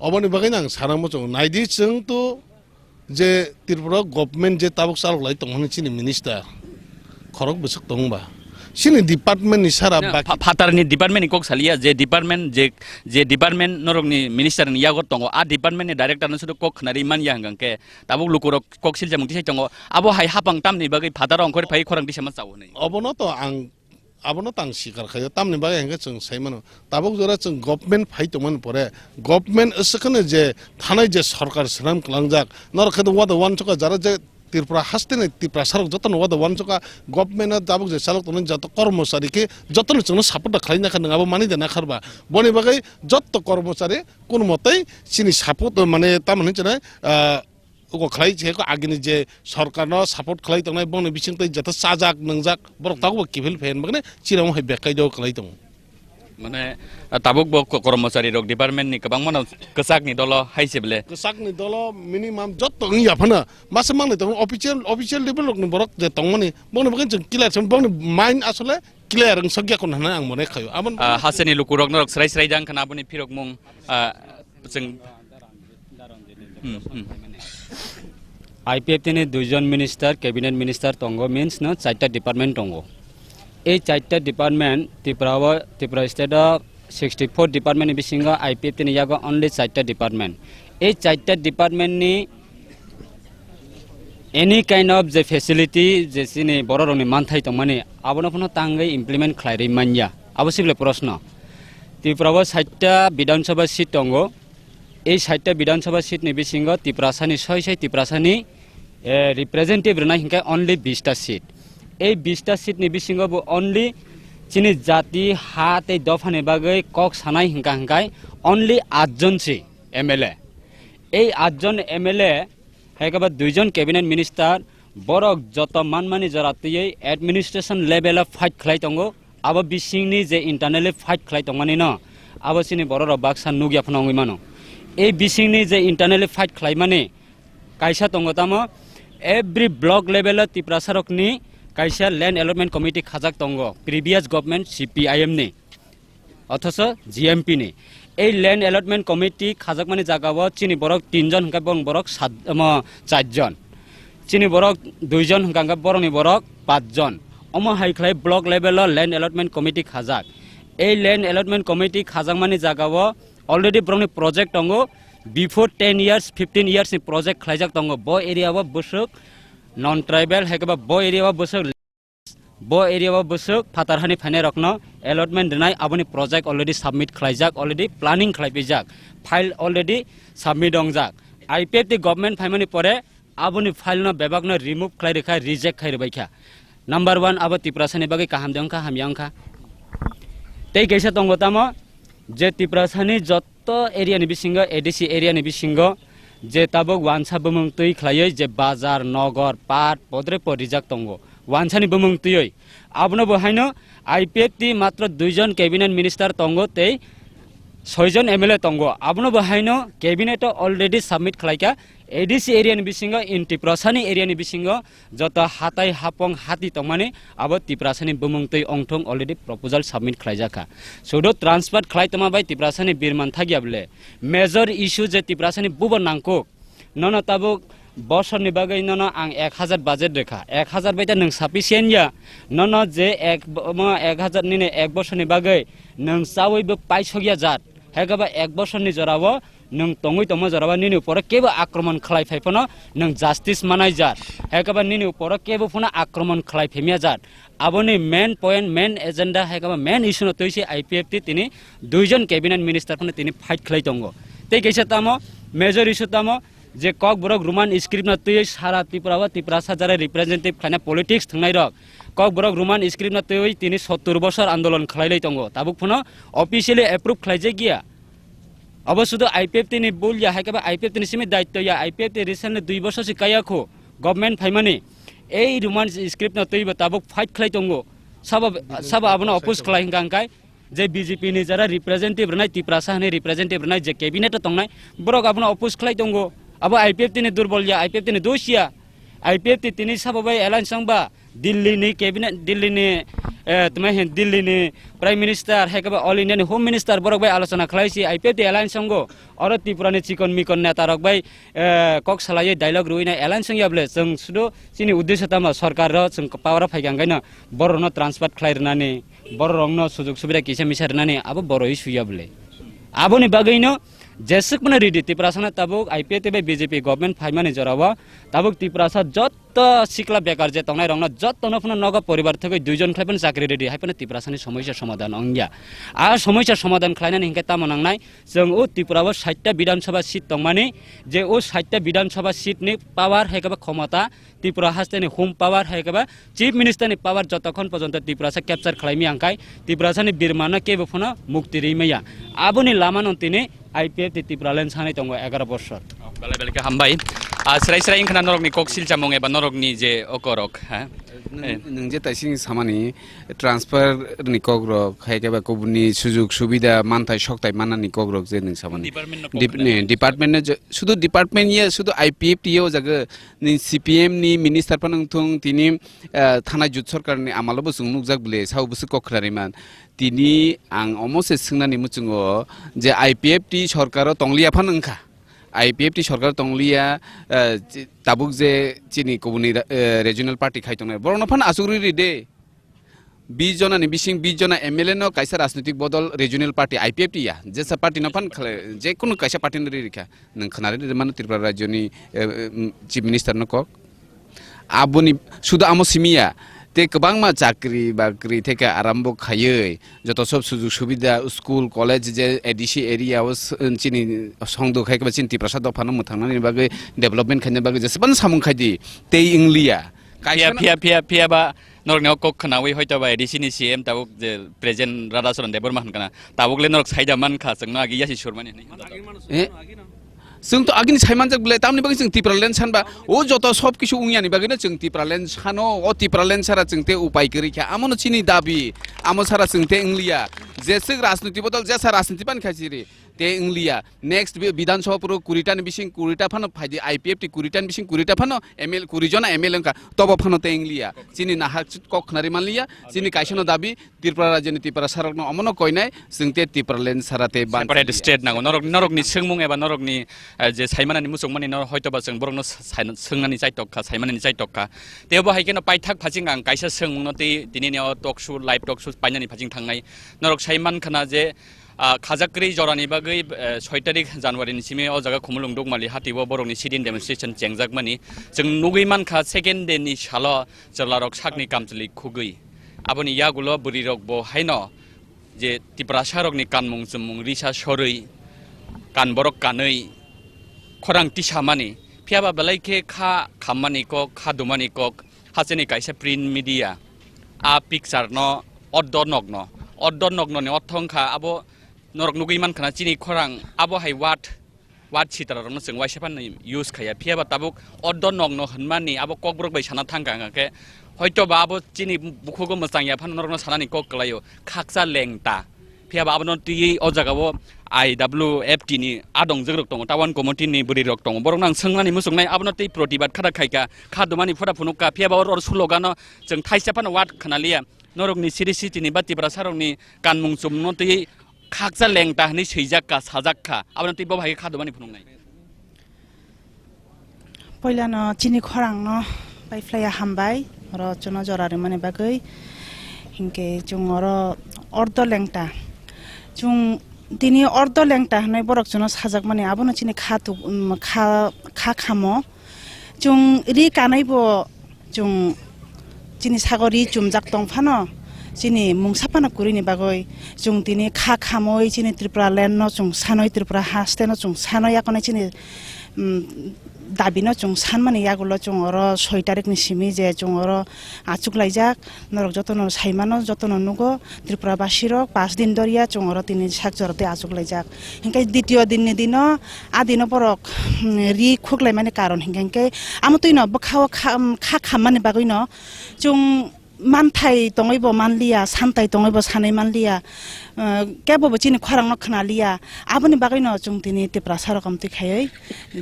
Oboni bagwi ang sana muchungo. Naidi chwng to je Tripura government je tabuk chalok lai tongmani chini minister khorok bwswk tong ba? Chini department ni sara Na, baki pha-, phatar ni department ni kok saliya, je department je, je department norok ni minister ni yago tongo, a department ni director no sudu kok khna rwi man ya hwnkha khe tabuk lukurok kok siljamung tisai tongo. Abo hai hapang tamni bagwi phataro ongkhor phai khorang tisama chao hwnwi. Obono to ang, abono to ang sikar khaio. Tamni bagwi hwnkhe chwng sai mano. Tabuk jora chwng government phai tongmani pore, government aswk kheno je thanai je sorkar swnam kwlangjak, norok khe wada uansukha jara je Tripura haste ni Tiprasa rok jotono wada uansukha, government o tabuk je chalok tongnai joto kormochari khe jotono chwngno support da khlai nakha, nwng abo mani da nakhar ba? Boni bagwi joto kormochari kunu motei chini support mane tamoni chwnai, ah, Ugo khlai se ko agini je sorkarno support khlai tongnai bongni bisingtwi joto chajak nwngjak borok tabukbo kiphil phaiyani bagwi chini omo hai bek kaido khlai tongo. Mane, ah, tabukbo ko-, kormochari rok department ni kwbangmano kwchakni dolo hai se bele. Kwchakni dolo minimum jotto wngya phano masa mangnai tongo official, official level rokni borok je tongmani bongni bagwi chwng clear se bongni mind asole clear wngsokya kono hwnwi ang mone khaio. Aboni Ah, bagwi haseni lukurok norok srai srai jang khana aboni phirokmung, ah, chwng Hmm, hmm. I P F T ni duijon minister, cabinet minister tongo, means no charta department tongo. Ei charta department Tripura o, Tripura state o sixty four department ni bisingo I P F T ni yago only charta department. Ei charta department ni any kind of je facility je chini borok rokni manthai tongmani abono phano tangwi implement khlai rwi manya. Abo sibole proshno. Tripura o sait ta Bidhan Sabha seat tongo. Ei sait ta Bidhan Sabha seat ni bisingo Tiprasani soi soi Tiprasani, eh, representative rwnai hinkhe only bish ta seat. Ei bish ta seat ni bisingo bo only chini jati ha tei dophani bagwi kok sanai hinkha hinkhai only atjon si M L A. Ei atjon M L A hai khe ba duijon cabinet minister borok joto manmani jora twiwi administration level o fight khlai tongo. Abo bisingni je internally fight khlai tongmani no, abo chini borok rok baksa nukya phano wngwi mano. Ei bisingni je internally fight khlaimani kaisa tongo tamo, every block level o Tiprasa rokni kaisa land allotment committee khajak tongo, previous government C P I M ni, othoso G M P ni. Ei land allotment committee khajakmani jagao chini borok tinjon hinkhe bong borok sat, omo, charjon. Chini borok duijon hinkha hinkhe borokni borok pachjon. Omo hai khlai block level o land allotment committee khajak. Ei land allotment committee khajakmani jagao already borokni project tongo. Before ten years, fifteen years ni project khlaijak tongo. Bo area o bwswk non tribal, hai khe ba bo area o bwswk Bo area o bwswk phatar hani phainai rokno allotment rwnai, aboni project already submit khlaijak, already planning khlai pijak, file already submit wngjak. I P F T government phaimani pore aboni file no bebak no remove khlai rwkha, reject khai rwbaikha. Number one abo Tiprasa ni bagwi kaham de wngkha, hamya wngkha. Tei kaisa tongo tamo je Tiprasa ni jot to area ni bisingo, A D C area ni bisingo je tabuk wansa bumung twi khlaiwi je bazar, nogor, pat, podre pod rijak tongo, wansani bumung twiwi. Abono bo haino I P F T matro duijon cabinet minister tongo tei soijon M L A tongo. Abono bo haino cabinet o already submit khlaikha. A D C area ni bisingo, in Tiprasani area ni bisingo joto hatai hapong hati tongmani abo Tiprasani bumung twi ongthung already proposal submit khlaijakha. Sudu transfer khlai tongma bai Tiprasani birman thakya bwle. Major issue je Tiprasani bubo nangkuk. Nono tabuk bosorni bagwi nono ang ek hazar budget rwkha. Ek hazar bai ta nwng sufficient ya. Nono je ek bo-, mo ek hazar nini ek bosorni bagwi nwng chawi bo paisokya jat. Hai khe ba ek bosorni jorao nwng tongwi tongma jorao nini uporo kebo akromon khlai phai phano nwng justice manai jat. Hai khe ba nini uporo kebo phano akromon khlai phaimya jat. Aboni main point, main agenda hai khe ba main issue no twi se I P F T tini duijon cabinet minister phano tini fight khlai tongo. Tei kaisa tamo major issue tamo je Kokborok Roman script no twi sara Tripura o Tiprasa jara representative khlaina politics thwngnai rok Kokborok Roman script no twiwi tini sottur bosor andolon khlailai tongo. Tabuk phano officially approve khlaijak ya. Abo sudu I P F T ni bul ya, hai khe ba I P F T ni simi daityo ya, I P F T recently dui bosor se kaya kho government phaimani. Ei Roman script no twiwi tabuk fight khlai tongo. Sabo, sabo abono oppose khlai hingka hingkai. Je B J P ni jara representative rwnai, Tiprasa hani representative rwnai, je cabinet o tongnai, borok abono oppose khlai tongo. Abo I P F T ni durbol ya, I P F T ni dos ya. I P F T tini sabo bai alliance wng ba Delhi ni cabinet, Delhi ni, eh, tma hin, Delhi ni Prime Minister, hai khe ba All India ni Home Minister borok bai alochona khlai si I P F T alliance wngo. Oro Tripura ni chikon mikon neta rok bai, eh, kok salai dialogue rwui nai alliance wng ya bole. Chwng sudu chini uddesho tamo, sorkar ro chwng power o phai kha hingkhe no borok no transfer khlai rwnani. Bororokno sujug subida kisa misa rwnani abo boro issue ya bole. Aboni bagwino jeswk phano ready Tiprasano tabuk I P F T bai B J P government phaimani jorao tabuk Tiprasa jotto sikla bekar je tongnairokno jottono phano nogo poribar thwgwi duijon khlai phano chakri ready hai phano Tiprasani somosya somadhan wngya. A somosya somadhan khlainani hinkhe tamo nangnai chwng o Tripura o sait ta Bidhan Sabha seat tongmani je o sait ta Bidhan Sabha seat ni power hai khe ba khomota Tripura haste ni home power hai khe ba Chief Minister ni power jotokhon porjonto Tiprasa capture khlai maya hingkhai Tiprasa ni birma no kebo phano mukti ri maya. Aboni lama no tini I P F T Tipraland sanai tongo egaroh bosor. Belai belai khe hambai. Ah, srai srai wngkhana norokni kok silchamung eba norokni je okorok, ha? Nwng, Eh. Nwng je taising samani transfer ni kokrok, hai khe ba kubuni sujug subida manthai sokthai manani kokrok je nwng samani. Department no Dep-, kok ne, department no je, sudu department ye, sudu I P F T ye o jaga ni C P M ni minister phano wngthung tini, eh, thanai jut sorkar ni amalo bo chwng nukjak bole, sao bwswk kok khwrariman. Tini ang omo se swngnani muchungo je I P F T sorkar o tongliya phano wngkha. I P F T sorkar tongliya, eh, chi-, tabuk je chini kubuni ra-, eh, regional party khai tongnai, borokno phano asugri ri de. Bis jona ni bising bis jona M L A no kaisa rajnitik bodol regional party I P F T ya, jesa party no phan khle, je kunu kaisa party no ri rikha. Nwng khwnari ri mano Tripura rajyo ni, eh, eh, Chief Minister no kok. Aboni sudu amo simi ya, te kwbangma chakri bakri theke arambo khaiwi, joto sob sujug subida, school, college, je A D C area o s-, chini songdo khai khe ba chini Tiprasa dopha no mwthangnani bagwi, development khaina bagwi jesebani samung khai di, tei wngliya. Phiya, Kaisa phiya, phiya, phiya ba norokni o kok khwnawi hoito ba A D C ni C M tabuk je present Radhacharan Debbarma hwn kana, tabuk le norok saida man kha, chwngno agi yasi surmani hwnwi. Eh? Chwng to agini sai manjak bwle, tamni bagwi chwng Tipraland sanba, o joto sob kisu wngyani bagwino chwng Tipraland sano, o Tipraland sara chwng te upai kwrwi kha, amono chini dabi, amo sara chwng te wngliya, jeswk rajniti bodol jesa rajniti ban kha chiri, te wngliya, next bi-, Bidhan Sabha puro kuri ta ni bising kuri ta phano phaidi, I P F T kuri ta ni bising kuri ta phano M L, kuri jona M L A wngkha, tobo phano te wngliya, chini nahak kok khnari manliya, chini kaisano dabi, Tripura rajyoni Tiprasarokno omono koinai, chwng te Tipraland sara te ban Separate state nango. Norok, norokni swngmung eba norokni, eh, je saimanani muchungmani norok hoitoba chwng borokno sa-, sai-, swngnani chaitok kha, saimanani chaitok kha. Tei bo hai kheno paithak phaching ang kaisa swngmungno tei tinini o talk show, live talk show painani phaching thangnai. Norok sai man khana je, ah, khajak kwrwi jorani bagwi, eh, soi tarik January ni simi o jaga Khumulwng Dukmali hati o borokni sit-in demonstration chengjak mani. Chwng nugwi man kha second day ni salo chwlarok sakni kamchwlwi khugwi. Aboni yagulo bwrwirok bo haino je Tiprasarokni kanmung chumung risa sorwi, kan borok kanwi, khorang tisamani, phiyaba belai khe kha khammani kok, kha dumani kok, hacheni kaisa print media, a picture no ordo nokno, ordo noknoni ortho wngkha abo norok nugwi mankha na chini khorang abo hai word word sitra rokno chwng waisa phano use khaiya, phiyaba tabuk ordo nokno hwnmani abo kokborok bai sana thangkha, hwnkha khe hoito ba abo chini bukhugo mwchang ya phano norokno sanani kok kwlaio, khakcha lengta. Phiyaba abono twiwi o jagao I W F T ni adongjwk rok tongo, town committee ni bwrwi rok tongo, borokno ang swngnani muchungnai, abono tei protibad khata khaikha, kha dumani phota phunukha, phiyaba oro oro slogan no chwng thaisa phano word khwnaliya, norokni siri sitini ba Tiprasa rokni kanmung chumungno twiwi khakcha lengta hwnwi swijak kha, sajak kha, abono tei bo hai khe kha dumani phunuknai. Poilano chini khorangno paiphlaiya hambai, oro chwngno jora rwmani bagwi. Hinkhe chwng oro ordo lengta, chwng tini ordo lengta hwnwi borok chwngno sajakmani, abono chini kha tu-, um, kha, kha khamo. Chwng ri kanaibo chwng chini sago ri chumjak tong phano, chini mungsa phano kwrwini bagwi chwng tini kha khamwi chini Tripura land no chwng sanwi, Tripura haste no chwng sanwi, yakoni chini, um, Dabino chwng sanmani yagulo chwng oro soi tarikni simi je chwng oro achuklaijak, norok jotono saimano, jotono nugo, Tripura basirok pas din doriya chwng oro tini sak jora tei achuklaijak. Hinkhe ditiyo dinni dino, a dino borok, hmm, ri khuklaimani karon hinkhe, hinkhe amo twino bwkhao kha, kha khammani bagwino chwng manthai tongwi bo manliya, santai tongwi bo sanwi manliya, eh, kebo bo chini khorang no khna liya, aboni bagwi no chwng tini Tiprasa rok amtwi khaiwi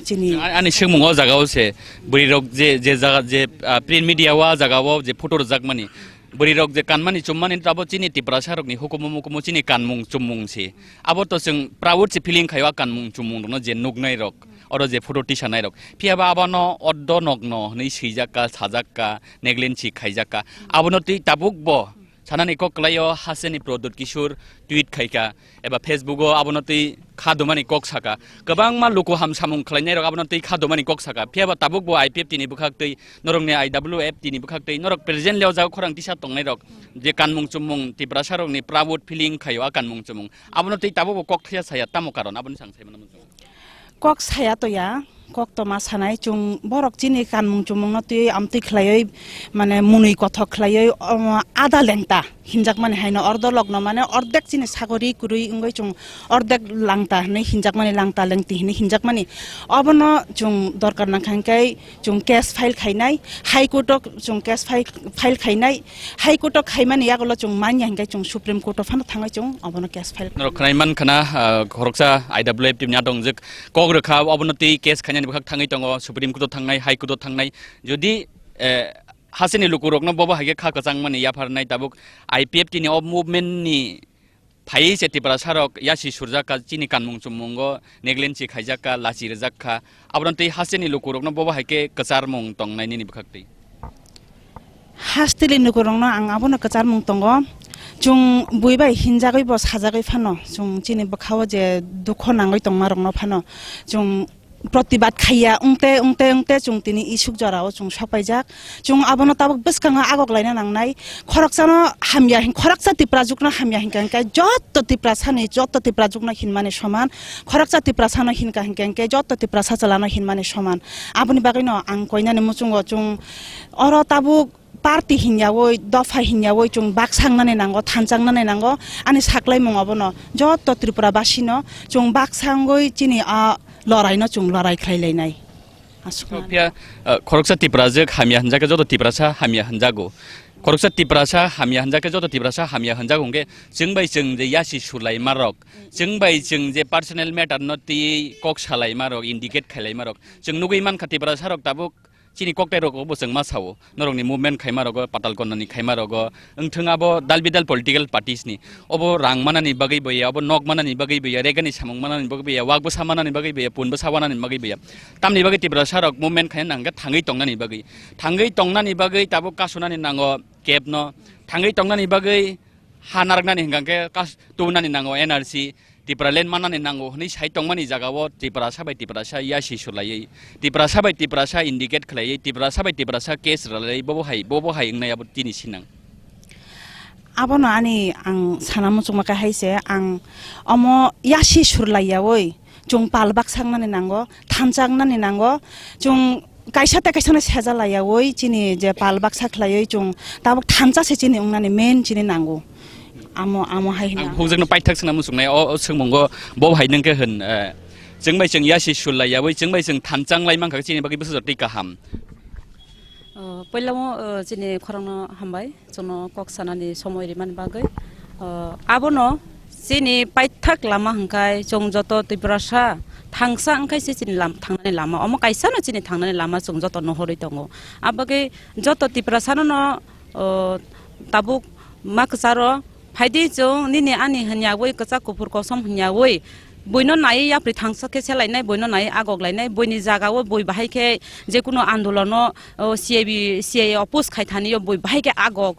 chini. A-, ani swngmung o jaga o se bwrwi rok je, je jaga je, ah, print media o a jaga o je photo rwjak mani, bwrwi rok je kanmani chummani tabo chini Tiprasa rok ni hukumu mukumu chini kanmung chummung se, abo to chwng proud se feeling khaio a kanmung chummung rok no je nuknai rok. Oro je photo tisa nairok. Phiya ba abono ordo nokno hwnwi swijak ka, sajak ka, neglensi khaijak ka. Abono twi tabuk bo sanani kok kwlaio, hasteni Pradyut Kishore tweet khaika eba Facebook o abono twi kha dumani kok saka. Kwbangma luku ham samung khlainairok abono twi kha dumani kok saka. Phiya ba tabuk bo I P F T ni bwkhak twi, norokni I W F T ni bwkhak twi, norok presently o jaga khorang tisa tongnairok je kanmung chumung Tiprasa rokni proud feeling khaio a kanmung chumung. Abono twi tabuk bo kok thaya saya tamo karon aboni sang sai mano. Kok saya to ya, kok to ma sanai, chwng borok chini kanmung chumung no twi amtwi khlaiwi, mane, mwnwi kothok khlaiwi, omo, ada lengta hinjakmani haino, ordo lokno, mane, ordek chini sagori kwrwi wngwi chwng ordek langta hinwi hinjakmani, langta lengti hinwi hinjakmani. Obono chwng dorkar nangkha hinkhe chwng case file khainai, High Court o chwng case file, file khainai, High Court o khaimani yagulo chwng manya hinkhe chwng Supreme Court o phano thangwi chwng obono case file. Norok khwnai man khana, ah, khoroksa I W F T ni adongjwk kok rwkha, obono twi case khainani bwkhak thangwi tongo, Supreme Court o thangnai, High Court o thangnai. Jodi, eh, hasteni lukurokno bobo hai khe kha kwchangmani yapharnai tabuk I P F T ni o movement ni phaiwi se Tiprasa rok yasi surjak kha, chini kanmung chummungo neglensi khaijak kha, lachi rwjak kha. Abono twi hasteni lukurokno bobo hai khe kwcharmung tongnai nini bwkhak twi? Hasteni lukurokno ang abono kwcharmung tongo. Chwng bui bai hinjagwi bo sajagwi phano, chwng chini bwkhao je dukho nangwi tongmarokno phano chwng protibad khaiya, wngte, wngte, wngte chwng tini isuk jorao chwng sokpaijak. Chwng abono tabuk bwskango agok laina nangnai. Khoroksano hamya hin, khoroksa Tiprajwkno hamya hinkha hinkhe joto Tiprasani, joto Tiprajwkno hinmani soman. Khoroksa Tiprasano hinkha hinkhe hinkhe joto Tiprasa chwlano hinmani soman. Aboni bagwino ang koinani muchungo chwng oro tabuk party hinyawi, dopha hinyawi chwng baksa wngnani nango, thansa wngnani nango. Ani saklaimung abono joto Tripura basino chwng baksa wngwi chini a loraino chwng lorai khlai lainai. Aswk. Phiya, uh, khoroksa Tiprajwk hamya hwnjakhe joto Tiprasa hamya hwnjago. Khoroksa Tiprasa hamya hwnjakhe joto Tiprasa hamya hwnjago hwnkhe chwng bai chwng je yasi surlaimarok, chwng bai chwng je personal matter no twi kok salaimarok, indicate khailaimarok, chwng nugwi mankha Tiprasarok tabuk chini koktai rok bo chwng ma sao. Norokni movement khaima rogo, patal konnani khaima rogo, wngthwng abo dal bidal political parties ni. Obo rang manani bagwi bo ya, obo nok manani bagwi bo ya, regani samung manani bagwi bo ya, wak bwsa manani bagwi bo ya, pun bwsa wanani bagwi bo ya. Tamni bagwi Tiprasa rok movement khaina nangkhe thangwi tongnani bagwi. Thangwi tongnani bagwi tabuk kasunani nango cap no. Thangwi tongnani bagwi ha narwknani hwnkha khe kas-, tubunani nango N R C. Tipraland mannani nango hwnwi sai tongmani jagao Tiprasa bai Tiprasa yasi sulaiwi, Tiprasa bai Tiprasa indicate khlaiwi, Tiprasa bai Tiprasa case rwlaiwi, bobo hai, bobo hai wngnai abo tini sinang. Abono ani ang sana muchungma khe hai se, ang omo yasi surlaiyawi chwng pal baksa wngnani nango, thansa wngnani nango, chwng kaisa tei kaisa no seja laiyawi chini je pal baksa khlaiwi chwng tabuk thansa se chini wngnani main chini nango. Amo, amo hai hwnna. Ang hukjakno paithak swngna muchungnai, o, o swngmungo bo hai nung khe hwn, eh, chwng bai chwng yasi sul laiyawi, chwng bai chwng thansa wng lai mankha khe chini bagwi bwsajak twi kaham. O, puila o, o, chini khorokno hambai. Chwngno kok sanani somoi rimani bagwi, o, abono chini paithak lama hwnkhe chwng joto Tiprasa thangsa wngkhe se chini lam-, thangnani lama. Omo kaisano chini thangnani lama chwng joto nuhorwi tongo. Abagwi joto Tiprasano no, o, tabuk ma kwcharo phaidi chwng nini ani hwnyawi kwchak kuphur kosom hwnyawi buino naiwi yapri thangsa khe selainai, buino naiwi agok lainai, buini jagao bui bahai khe jekunu andolono, o, C I B, C I A oppose khai thani o bui bahai khe agok.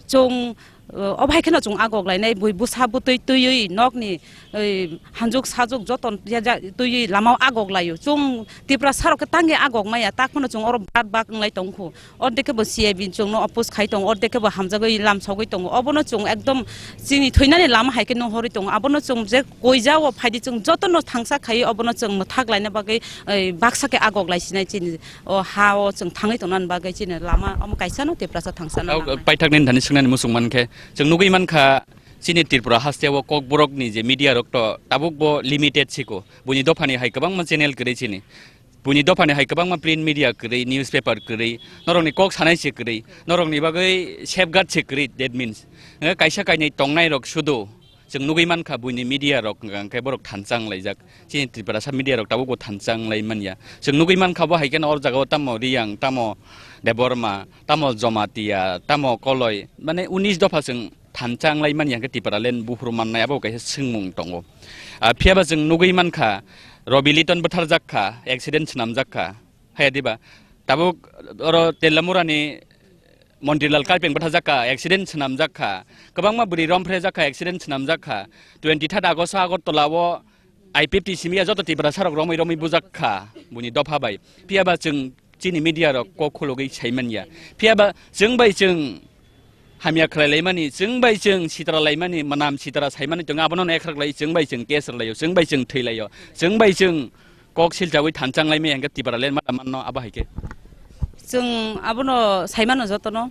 Chwng O, obo hai kheno chwng agok lainai, bui bwsa bwtwi twiwi nokni, oi, hanjuk sajuk joto ya ja twiwi lamao agok laio. Chwng Tiprasa rok khe tangwi agok maya, tak phano chwng oro bak bak wnglai tong kho. Ordek khe bo C I B chwngno oppose khai tongo, ordek khe bo hamjagwi lam sogwi tongo. Obono chwng ekdom chini thwinani lama hai khe nuhorwi tongo. Abono chwng je koijao phaidi chwng jotono thangsa khai obono chwng mwthak laina bagwi, oi, baksa khe agok lai sinai chini. O ha o chwng thangwi tongnani bagwi chini lama omo kaisa no Tiprasa thangsa no Tao nangnai. Paithakni thani swngnani muchung mankhe, chwng nugwi mankha chini Tripura hasteo Kokborokni je media rok to tabuk bo limited siko. Buini dophani hai kwbangma channel kwrwi chini. Buini dophani hai kwbangma print media kwrwi, newspaper kwrwi, norokni kok sanai se kwrwi, norokni bagwi safeguard se kwrwi, that means. Hwnkhe kaisa kainwi tongnai rok sudu. Chwng nugwi mankha buini media rok hwnkha hwnkhe borok thansa wnglaijak. Chini Tiprasa media rok tabukbo thansa wnglaimanya. Chwng nugwi mankha bo hai kheno or jagao tamo Riyang, tamo Debbarma, tamo Jamatia, tamo Koloi, mane unis dopha chwng thansa wnglaimanya hwnkhe Tipraland buphuru mannai abo kaisa swngmung tongo. Ah, phiyaba chwng nugwi mankha Robi Liton bwtharjak kha, accident swnamjak kha. Haya diba? Tabuk oro Telamurani Montri Lal Karpeng bwthajak kha, accident swnamjak kha. Kwbangma bwrwi romphre jak kha, accident swnamjak kha. Twenty third August o Agartala o I P F T simi ya joto Tiprasa rok romwi romwi bujak kha, buini dopha bai. Phiya ba chwng chini media rok kok khulugwi sai man ya. Phiya ba chwng bai chwng hamya khlai lai mani, chwng bai chwng sitra lai mani, mwnam sitra sai mani tongo, abono ekrak lai chwng bai chwng case rw lai o, chwng bai chwng thwi lai o, chwng bai chwng kok silchawi thanchang lai maya hwnkhe Tipraland ma manno abo hai khe. Chwng abono sai mano jotono.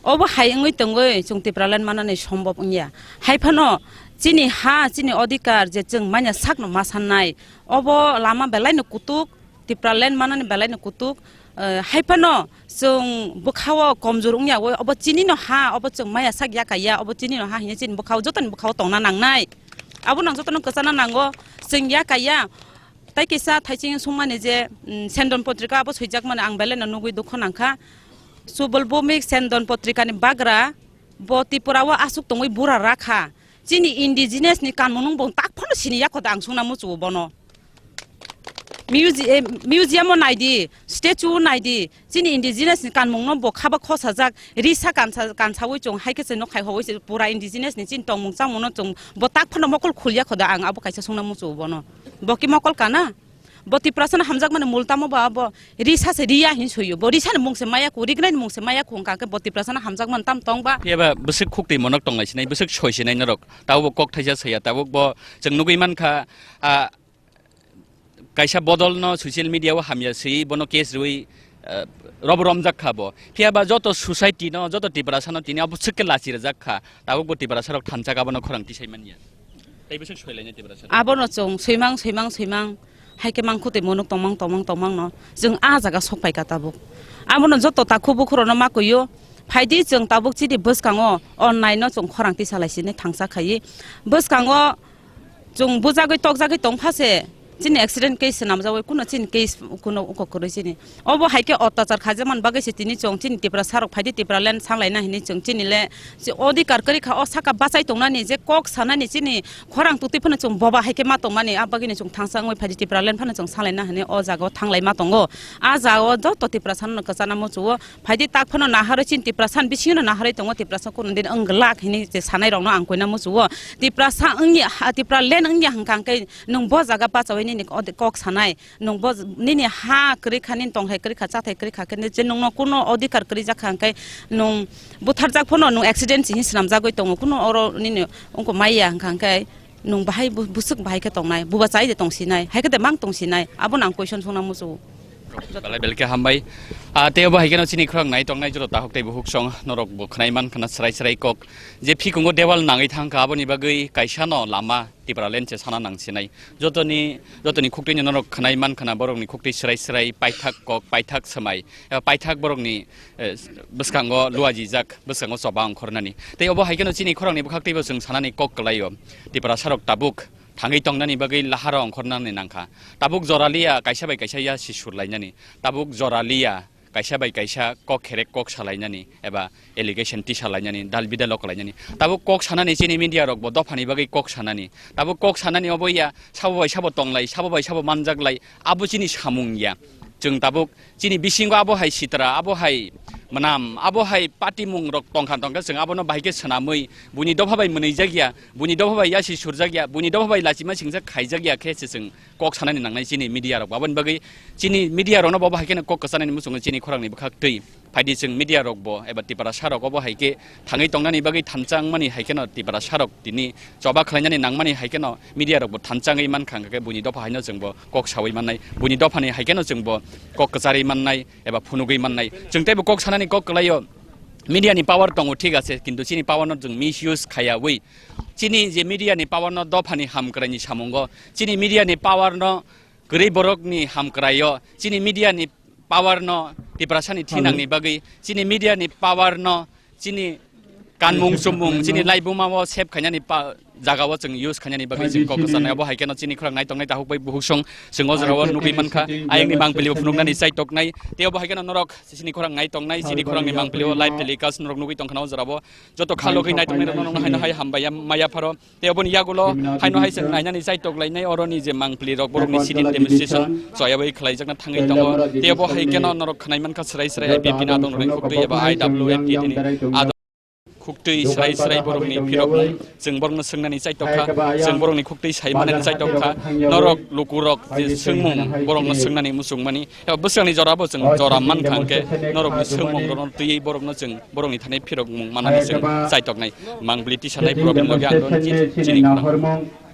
Obo hai wngwi tongwi chwng Tipraland manani sombhob wngya. Hai phano chini ha, chini odhikar je chwng manya sakno ma sannai. Obo lama belaino kutuk, Tipraland manani belaino kutuk. Eh, hai phano chwng bwkhao komjor wngya, obo chinino ha, obo chwng maya sak yakaiya, obo chinino ha hinya chini bwkhao, jotoni bwkhao tongna nangnai. Abo nang jotono kwchana nango, chwng yakaiya. Tai kisa thaising sungmani je, mm, Sendon Potrika abo swijak mani ang belai no nugwi dukho nangkha. Subol Bhumik Sendon Potrika ni bagra bo Tripura o aswk tongwi bura rakha. Chini indigenous ni kanmung nung bo tak phano sini yakho da ang sungna muchugo bono. Musi-, eh, museum o naidi, statue o naidi, chini indigenous ni kanmung no bo khaba khosajak, risa kansa, kansawi chwng hai khe se nok khai hogwi se pura indigenous ni chini tongmung chamung no chwng bo tak phano mokol khulya khoda ang abo kaisa sungna muchugo bono. Bo ki mokol kana? Bo Tiprasa no hamjak mani mul tamo ba bo risa se riya hin soyo. Bo risa ni mung se maya ku, rignai ni mung se maya ku hwnkha khe bo Tiprasa no hamjak mani tam tong ba. Phiya ba bwswk khuk twi monok tong lai sinai, bwswk soi sinai norok. Tabuk bo kok thaisa saya, tabuk bo chwng nugwi mankha, ah, kaisa bodol no social media o hamya swi bono case rwi, eh, rob romjak kha bo. Phiya ba joto society no, joto Tiprasa no tini abo swk khe lachi rwjak kha. Tabuk bo Tiprasa rok thansa abono khorang tisai manya. Tei bwswk soi lainai Tiprasa rok. Abono chwng swimang, swimang, swimang. Hai khe mangkhu tei monok tongmang, tongmang, tongmang no. Chwng a jaga sok pai ka tabuk. Abono joto takhu bukhuro no ma kuyo. Phaidi chwng tabuk chini bwskango onnai no chwng khorang tisa lai sini thangsa khaiwi. Bwskango Chwng bujagwi tokjagwi tong pha se, chini accident case swnamjagwi kuno chini case kuno uko kwrwi chini. Obo hai khe ottachar khaijakmani bagwi se tini chwng chini Tiprasa rok phaidi Tipraland sanglaina hinwi chwng chini le odhikar kwrwi kha, o saka bachai tongnani je kok sanani chini khorang twtwi phano chwng boba hai khe ma tongmani, a bagwino chwng thangsa wngwi phaidi Tipraland phano chwng sanglaina hinwi o jaga o thanglai ma tongo. A jaga o joto Tiprasa no kwchana muchungo. Phaidi tak phano naharwi chini Tiprasa ni bisingo naharwi tongo, Tiprasa kuno din wng glak hinwi je sanai rokno ang koina muchungo. Tiprasa wngya, ha, Tipraland wngya hwnkha hwnkhe nwng bo jaga bachawi nini kok sanai, nwng bo nini ha kwrwi kha, nini tongthai kwrwi kha, chathai kwrwi kha, khe je nwngno kuno odhikar kwrwi jak kha hwnkhe nwng butharjak phano nwng accident se hinwi swnamjagwi tongo, kuno oro nini wngkha maya hwnkha hwnkhe. Nwng bahai bu-, bwswk bahai khe tongnai, buba chai de tongsinai, hai khe de mang tongsinai, abono ang question songna muchungo. Belai belai khe hambai. Ah, tei obo hai kheno chini khorang nai tongnai joto tahok tei buhuk song norok bo khwnai man khna chwrai chwrai kok. Je phikungo dewal nangwi thang kha, aboni bagwi kaisa no lama Tipraland se sana nang sinai. Jotoni, jotoni khuktwi no norok khwnai man khna, borokni khuktwi chwrai chwrai paithak kok, paithak swmai, eh, paithak borokni eh, bwskango luajijak, bwskango choba ongkhornani. Tei obo hai kheno chini khorangni bwkhak teibo chwng sanani kok kwlaio. Tiprasa rok tabuk thangwi tongnani bagwi laharo ongkhornani nangkha. Tabuk jora liya kaisa bai kaisa ya si surlainani. Tabuk jora liya kaisa bai kaisa kok kherek kok salainani eba allegation tisalainani, dal bidal o kwlainani. Tabuk kok sanani chini media rok bo dophani bagwi kok sanani. Tabuk kok sanani obo ya sabo bai sabo tonglai, sabo bai sabo manjaklai. Abo chini samung ya. Chwng tabuk chini bisingo abo hai sitra, abo hai Mwnam, abo hai patimung rok tongkha tongkha, chwng abono bahai khe swnamwi, buini dopha bai mwnwijak ya, buini dopha bai yasi surjak ya, buini dopha bai lachima singsa khaijak ya khe se chwng kok sanani nangnai chini media rok. Aboni bagwi chini media rokno bo bahai kheno kok kwchanani muchungo chini khorangni bwkhak twi. Phaidi chwng media rok bo eba Tiprasa rok obo hai khe thangwi tongnani bagwi thansa wngmani hai kheno Tiprasa rok tini choba khlainani nangmani hai kheno media rok bo thansa wngwi mankha, hwnkhe buini dopha haino chwng bo kok sawi mannai, buini dophani hai kheno chwng bo kok kwcharwi mannai eba phunugwi mannai. Chwng teibo kok sanani kok kwlaio, media ni power tongo, thik ase, kintu chini power no chwng misuse khaiyawi, chini je media ni power no dophani hamkraini samungo, chini media ni power no kwrwi borok ni hamkraio, chini media ni power no Tiprasa ni thinangni bagwi, chini media ni power no chini kanmung chumung, chini laibuma o save khainani pa-, jaga o chwng use khainani bagwi chwng kok kwchanai. Abo hai kheno chini khorang nai tongnai tahuk bai buhuk song chwng o jora o nugwi mankha. Ayang ni mangpili bo phunuknani chai toknai. Tei abo hai kheno norok chini khorang nai tongnai, chini khorang ni mangpili o live telecast norok nugwi tongkhana o jora o. Joto kha logwi nai tongnai rok no haino hai hambai ya, maya pharo. Tei oboni yagulo haino hai chwng nainani chai toklainai oroni je mangpili rok borokni sitting demonstration choyawi khlaijakna thangwi tongo. Tei obo hai kheno norok khwnai mankha, srai srai I P F T ni adong rokni khuktwi eba I W F T ni adong khuktwi srai srai borokni phirokmung, chwng borokno swngnani chai tokha, chwng borokni khuktwi sai manani chai tokha, norok lukurok je swngmung borokno swngnani muchungmani. Eba bwswkni jora bo chwng jora mankha hwnkhe norokni swngmung rokno twiwi borokno chwng borokni thani phirokmung manani chwng chai toknai. Mangpili tisanai Probin logi ang chini khorang.